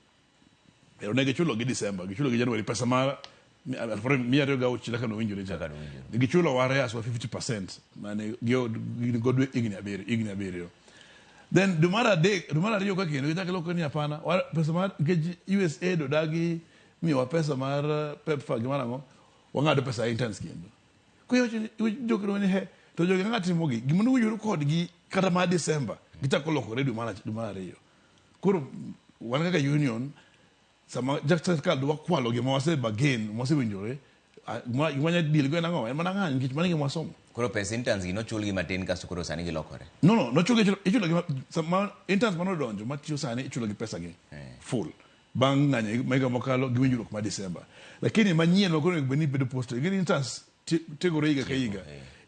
Ne gichulo gi December, gichulo gi January pesa mar 226 kaka nowinjore cha. Gichulo arrears wa 50% mane gin godo higni 7. Then dwe mar adek, dwe mar ariyo ka kendo gichako giloko ni hapana, pesa mar nikech USAID odagi miyowa pesa mar PEPFAR gi mar ang'o, wang'ado pesa interns kendo. Koro iwacho ni jokelo ni he, to jogi kaka timogi, gima nowinjore kodgi kata mar December, gichako lokore dwe mar 2. Koro wan kaka union, sama sirkal dwa kwalo gima wase bargain, mwasewinjore, gima wanya deal go en ang'o? En mana ng'anyo nikech mano e gima wasomo. Koro pesa interns gi nochulgi matin kasto koro sani gilokore. No, nochulgi, ichulo gi sama interns manodonjo matiyo sani ichulo gi pesa gi full. Bang' ng'anyo higa mokalo gi winjruok ma December. Lakini manyien ma koro onego bed ni bedo posted, gin interns tiegore higa ka higa.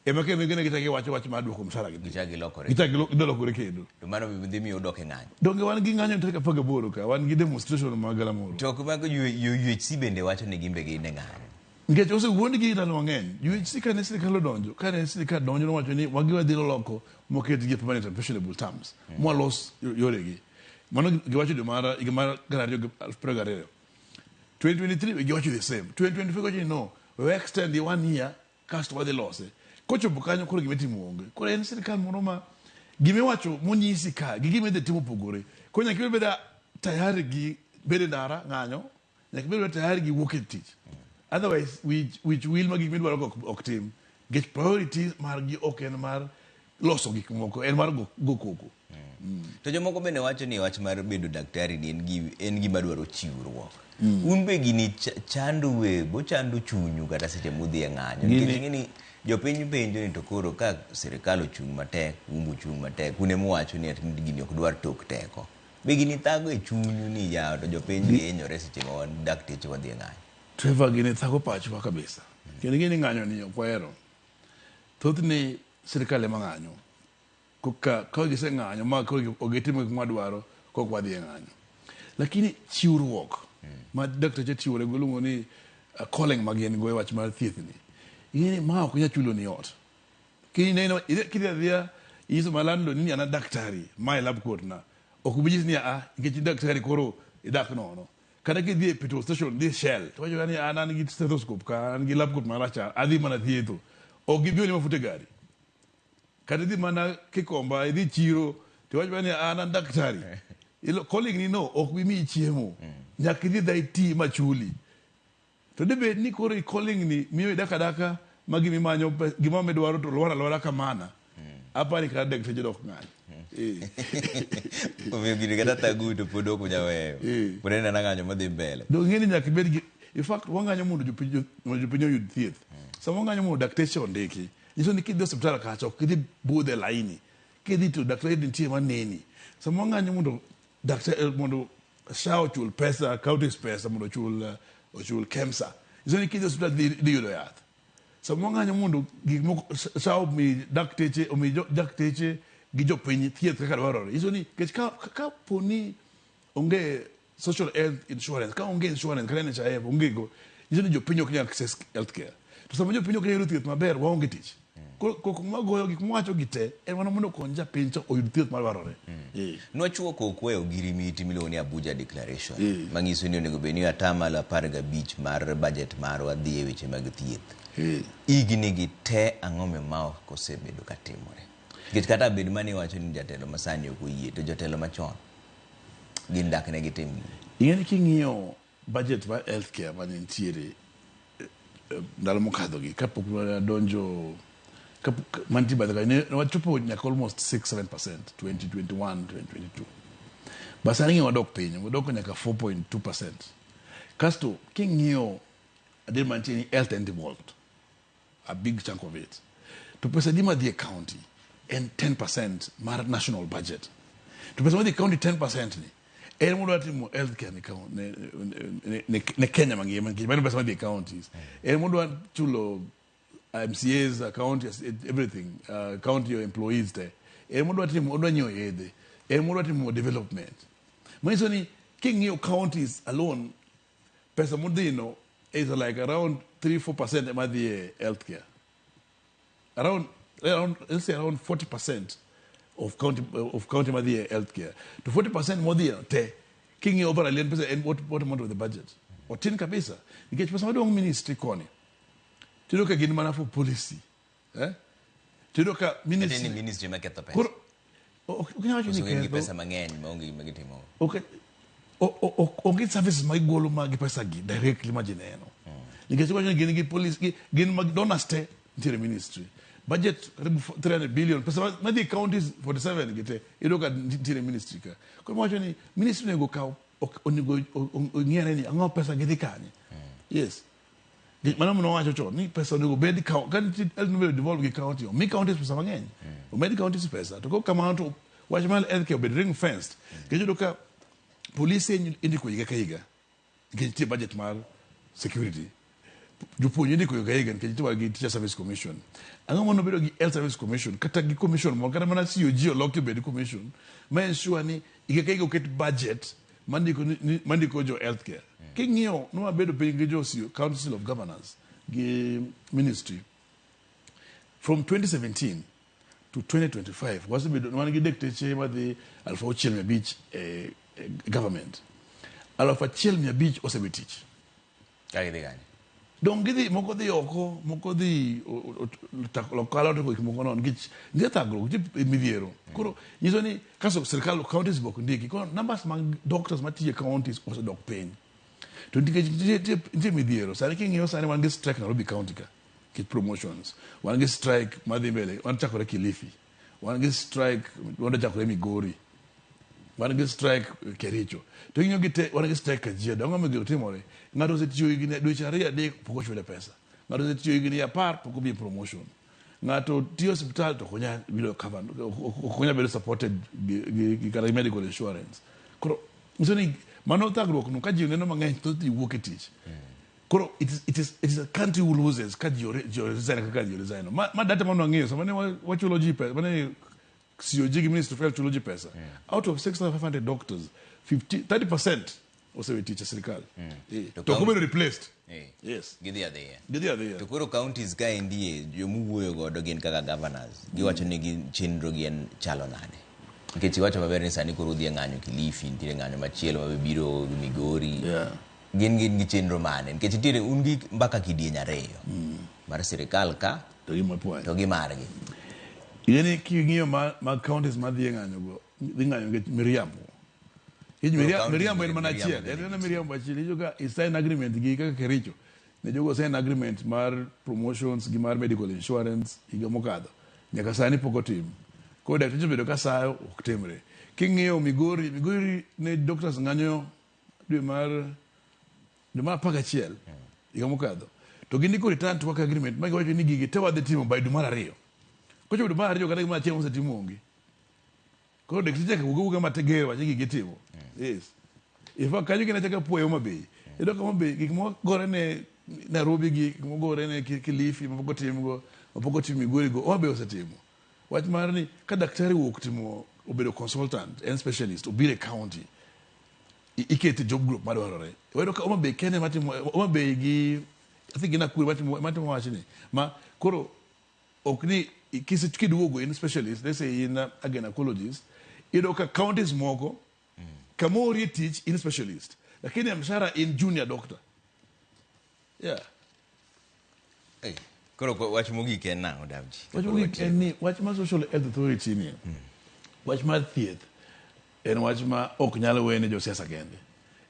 Ema kendo gine gichako giwacho wach mar duoko msara gi. Gichako gilokore. Gichako gilokore kendo. To mano dhi miyo udok e ng'anyo. Donge wan gi ng'anyo tarik 18 ka, wan gi demonstration mag galamoro. To ok mago UHC bende wacho ni gin be gin e ng'anyo. Nikech osewuondgi ndalo mang'eny. UHC kane sirikal odonjo, kane sirikal donjo nowacho ni wagi wadhi loko moketgi e permanent and pensionable terms. Mwalos yoregi. Mano giwacho dwe mar higa mar 2022. 2023 giwacho the same. 2024 giwacho ni no, we extend the 1 year kasto wadhi lose. Kochopo kanyo koro gima itimo onge. Koro en sirikal moro ma gimiwacho monyisi ka gi gima idhi timo opogore. Koro nyaka ibed tayari gi bedo e ndara ng'anyo, nyaka ibed tayari gi wuok e tich. Otherwise wich wil ma gik midwaro ok tim. Nikech priorities margi ok en mar loso gik moko, en mar go koko. To jomoko bende wacho ni wach mar bedo daktari ni en gima dwaro chiwruok. Un be gini chando we, bochando chunyu kata seche mudhi e ng'anyo. Nikech ing'e ni jopiny penjo ni to koro ka sirikal ochung' matek, un be uchung' matek, un ema uwacho ni ati gini ok dwar tok teko. Be gini thago e chunyu ni yawa to jopiny gi hinyore seche ma wan dakteche wadhi e ng'anyo. Trevor, gini thago pachwa kabisa. Kendo gini ng'anyo ni ok wahero. Thothne sirikal ema ng'anyo. Ka giseng'anyo ma koro ok gitimo gik mwadwaro, kok wadhi e ng'anyo. Lakini chiwruok ma dakteche chiwore go iluongo ni calling ma gin go e wach mar thieth ni. Ing'e ni ma ok nyal chulo ni ot. Kineno kidhi adhiya inyiso ma landlord ni an a daktari, mae lab coat na. Ok obi nyisi ni a nikech in daktari koro idak nono. Kata kidhi e petrol station, dhi Shell, to wacho ni an an gi stethoscope ka, an gi lab coat marachar, adhi mana thietho. Ok gibi oli mafuta e gari. Kata idhi mana Kikomba, idhi chiro, to iwacho ni an an daktari. Colleague ni no, ok bi miyi chiemo. Nyaka idhi dha iti machuli. To dibed ni koro calling ni miyo idak adaka ma gimimanyo gima midwaro to lwar alwara kamana. Apani kata dakteche dok ng'anyo. Omiyo gini kata thagu to pod ok unyal weyo. Pod en mana ng'anyo madhi mbele. Donge ing'e ni nyaka ibed gi in fact wang'anyo mondo jopiny oyud thieth. Sama wang'anyo mondo dakteche ondiki, nyiso ni kidhi e osiptal kacha ok idhi budho e laini. Kidhi to daktari nitie maneni. Sama wang'anyo mondo daktari mondo SHA ochul pesa, counties pesa mondo ochul KEMSA. Nyiso ni kidhi e osiptal idhi yudo yath. Sama wang'anyo mondo gik moko SHA omi dakteche omi dakteche gi jopiny thieth kaka dwarore. Nyiso ni nikech ka po ni onge social health insurance, ka onge insurance kata NHIF onge go, nyiso ni jopiny ok nyal access health care. To sama jopiny ok nyal yudo thieth maber, waonge tich. Koro koko mwagoyo gik mwawacho gi te en mana mondo okony japiny to oyud thieth madwarore. Nwachuo koko e ogirimiti miluongo ni Abuja Declaration manyiso ni onego bed ni 15% mar budget marwa dhi e weche mag thieth. Higni gi te ang'o ma ok osebedo ka timore? Nikech kata bed mane iwacho ni jatelo masani ok oyie to jotelo machon gin dak ne gitim gini. Ing'e ni king'iyo budget mar healthcare mane nitiere ndalo mokadho gi kapok wadonjo mantie bathe kanyo ne wachopo nyaka almost 6-7% 2021 2022. But sani ng'e wadok piny, wadok nyaka 4.2%. Kasto king'iyo adier mantie ni health and devolved a big chunk of it. To pesa di madhi e county en 10% mar national budget. To pesa madhi e county 10% ni en modwa timo healthcare ne Kenya mangima nikech mano pesa madhi e counties. En modwa chulo MCAs, county, everything, county employees te. En modwa timo, odwa nyiewo yedhe. En modwa timo development. Manyiso ni king'iyo counties alone, pesa modhi no is like around 3-4% ema dhi e healthcare. Around, let's say around 40% of county madhi e healthcare. To 40% modhi no te, King'iyo overall en pesa en what amount of the budget. Otin kabisa. Nikech pesa madong' ministry koni. Tiyudo ka gin mana for policy. Eh? Tiyudo ka ministry ni ministry ma ketho pesa. Koro ok inyal wacho ni Koso gin gi ketho. pesa mang'eny maonge gima gitimo. Ok onge services ma igolo ma gi pesa gi directly ma ji neno. Nikech iwacho ni gin gi policy gin mag donors te nitiere ministry. Budget karibu 300 billion pesa madhi e counties 47 gi te iyudo ka nitiere ministry ka. Koro wacho ni ministry onego kaw onego ong'i ane ni ang'o pesa gi dhi kanye. Yes. Mano mane wacho chon ni pesa onego bed ka nitie health nobedo devolve gi county omi counties pesa mang'eny. Omed counties pesa to kok kamano to wach mar healthcare obed ring fenced. Nikech iyudo ka polise indiko higa ka higa nikech nitie budget mar security. Jopuonj indiko higa ka higa nikech nitie gi Teacher Service Commission. Ang'o mono bedo gi Health Service Commission kata gi commission moro kata mana COG oloki obed commission ma ensure ni higa ka higa oket budget mandiko jo healthcare. King'iyo nwabedo piny gi jo Council of Governors gi ministry from 2017 to 2025 wasebedo wan gi dakteche madhi 6,500 e government. 1,500 osebe tich. Ka gidhi kanye? Dong gidhi moko dhi oko moko dhi lokalo to gik moko nono nikech nitie thagruok nitie midhiero. Koro nyiso ni kaso sirkal counties be ok ndiki koro numbers mag doctors matiyo e counties osedok piny. To nikech nitie midhiero sani king'iyo sani wan gi strike Nairobi county ka nikech promotions. Wan gi strike madhi mbele wan chakore Kilifi. Wan gi strike wadwa chakore Migori. Wan gi strike Kericho. To ing'iyo gi te wan gi strike Kajiado. Ang'o momiyo timore? Ng'ato osetiyo higni dweche 2 3 pok ochule pesa. Ng'ato osetiyo higni 10 pok omiye promotion. Ng'ato tiyo osiptal to ok onyal yudo cover, ok onyal bedo supported gi kata medical insurance. Koro nyiso ni mano thagruok no ka ji neno mang'eny thoth ji wuok e tich. Koro it is a country who loses ka ji resign kaka ji resign. Ma data mane wang'iyo sama ne wachulo ji pesa mane COG gi Ministry of Health chulo ji pesa. Out of 6,500 doctors, 50, 30% osewe tich e sirikal. To To ok obedo replaced. Yes. Gidhi adhiya. Gidhi adhiya. To koro counties ka endie jomuwuoyo godo gin kaka governors. Giwacho ni gin chenro gi en chalo nade? Nikech iwacho maber ni sani koro udhi e ng'anyo Kilifi, nitiere ng'anyo machielo mabe biro Migori. Gin gi chenro mane? Nikech nitiere un gi mbaka kidieny ariyo. Mar sirikal ka to gi mapwany. To gi margi. Ing'e king'iyo ma counties madhi e ng'anyo go dhi ng'anyo nikech miriambo. Miriambo en mana achiel. En mana miriambo achiel. Iyudo ka i sign agreement gi kaka Kericho. Ne jogo sign agreement mar promotions gi mar medical insurance higa mokadho. Nyaka sani pok otim. Koro dakteche obedo ka sayo ok timre. King'iyo Migori, Migori ne doctors ng'anyo dwe mar 11 higa mokadho. To gindiko return to work agreement ma giwacho ni gigi te wadhi timo by dwe mar 2. Kochopo dwe mar 2 kata gima achiel mosetimo onge. Koro dakteche nyaka wuog awuoga mager wach ni gigi timo. Yes. In fact kanyo gin achaka puoyo Homa Bay. Iyudo ka Homa Bay gik mogore ne Nairobi gi gik mogore ne Kilifi mapok otimgo mapok otim Migori go Homa Bay osetimo. Wach mar ni ka daktari wuok timo obedo consultant en specialist obiro e county ikete job group madwarore. Wayudo ka Homa Bay kende matimo Homa Bay gi I think gi Nakuru matimo wachni ma koro ok ni kiduogo in specialist, let's say in a gynecologist, iyudo ka counties moko kama orie tich in specialist lakini mshahara in junior doctor. Yeah. Hey, koro wach mogik en nang'o Davji? Wach mogik en ni wach mar Social Health Authority ni wach mar thieth en wach ma ok nyal wene josiasa kende.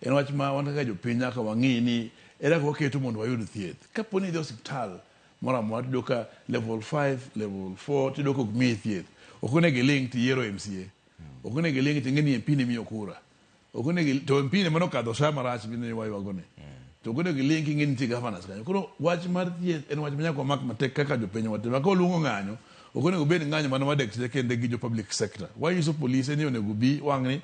En wach ma wan kaka jopiny nyaka wang'i ni ere kaka waketo mondo wayud thieth. Kapo ni idhi e osiptal moro amora tiyudo ka level 5, level 4 tiyudo ka ok miyi thieth. Ok onego iling' tiyiero MCA. Ok onego iling' ting'e ni MP nimiyo kura. Ok onego to MP ne mano okadho sa marach mine waywago ni. To ok onego iling' king'e ni nitie governors kanyo. Koro wach mar thieth en wach ma nyaka wamak matek kaka jopiny wate. Ma koluongo ng'anyo, ok onego bed ng'anyo mana mar dakteche kende gi jo public sector. Wanyiso polise ni onego bi wang'ni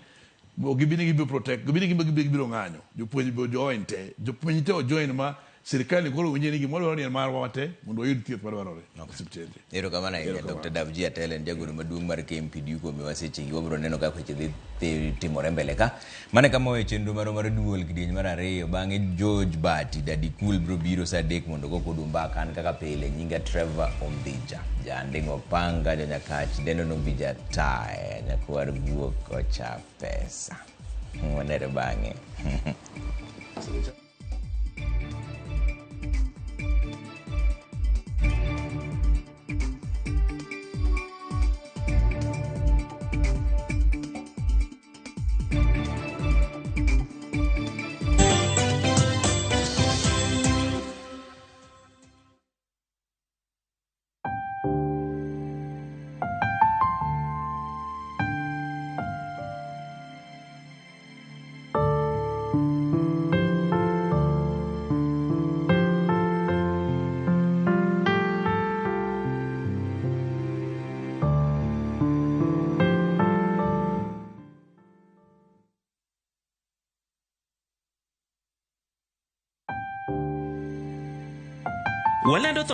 ok gibi ni gibiro protect, gibi ni gibiro ng'anyo. Jopuonj be join te. Jopiny te ojoin ma sirikal ni koro winje ni gima wadwaro ni en marwa wate mondo wayud thieth madwarore e osiptende. Erokamano ahinya Dr. Davji Atelo en jagoro maduong' mar KMPDU kuom miwa sechegi. Wabiro neno kaka weche dhi timore mbele ka. Mano e kama wawe chenro marwa mar duol kidieny mar 2. Bang'e George Bati, Daddy Cool biro biro sa 3 mondo ogo kodwa mbaka. An kaka pile nyinga Trevor Ombija. Janding'o panga, janyakach, dendo no Ombija tae, nyakwar guok ocha pesa. Wanere bang'e. Walando.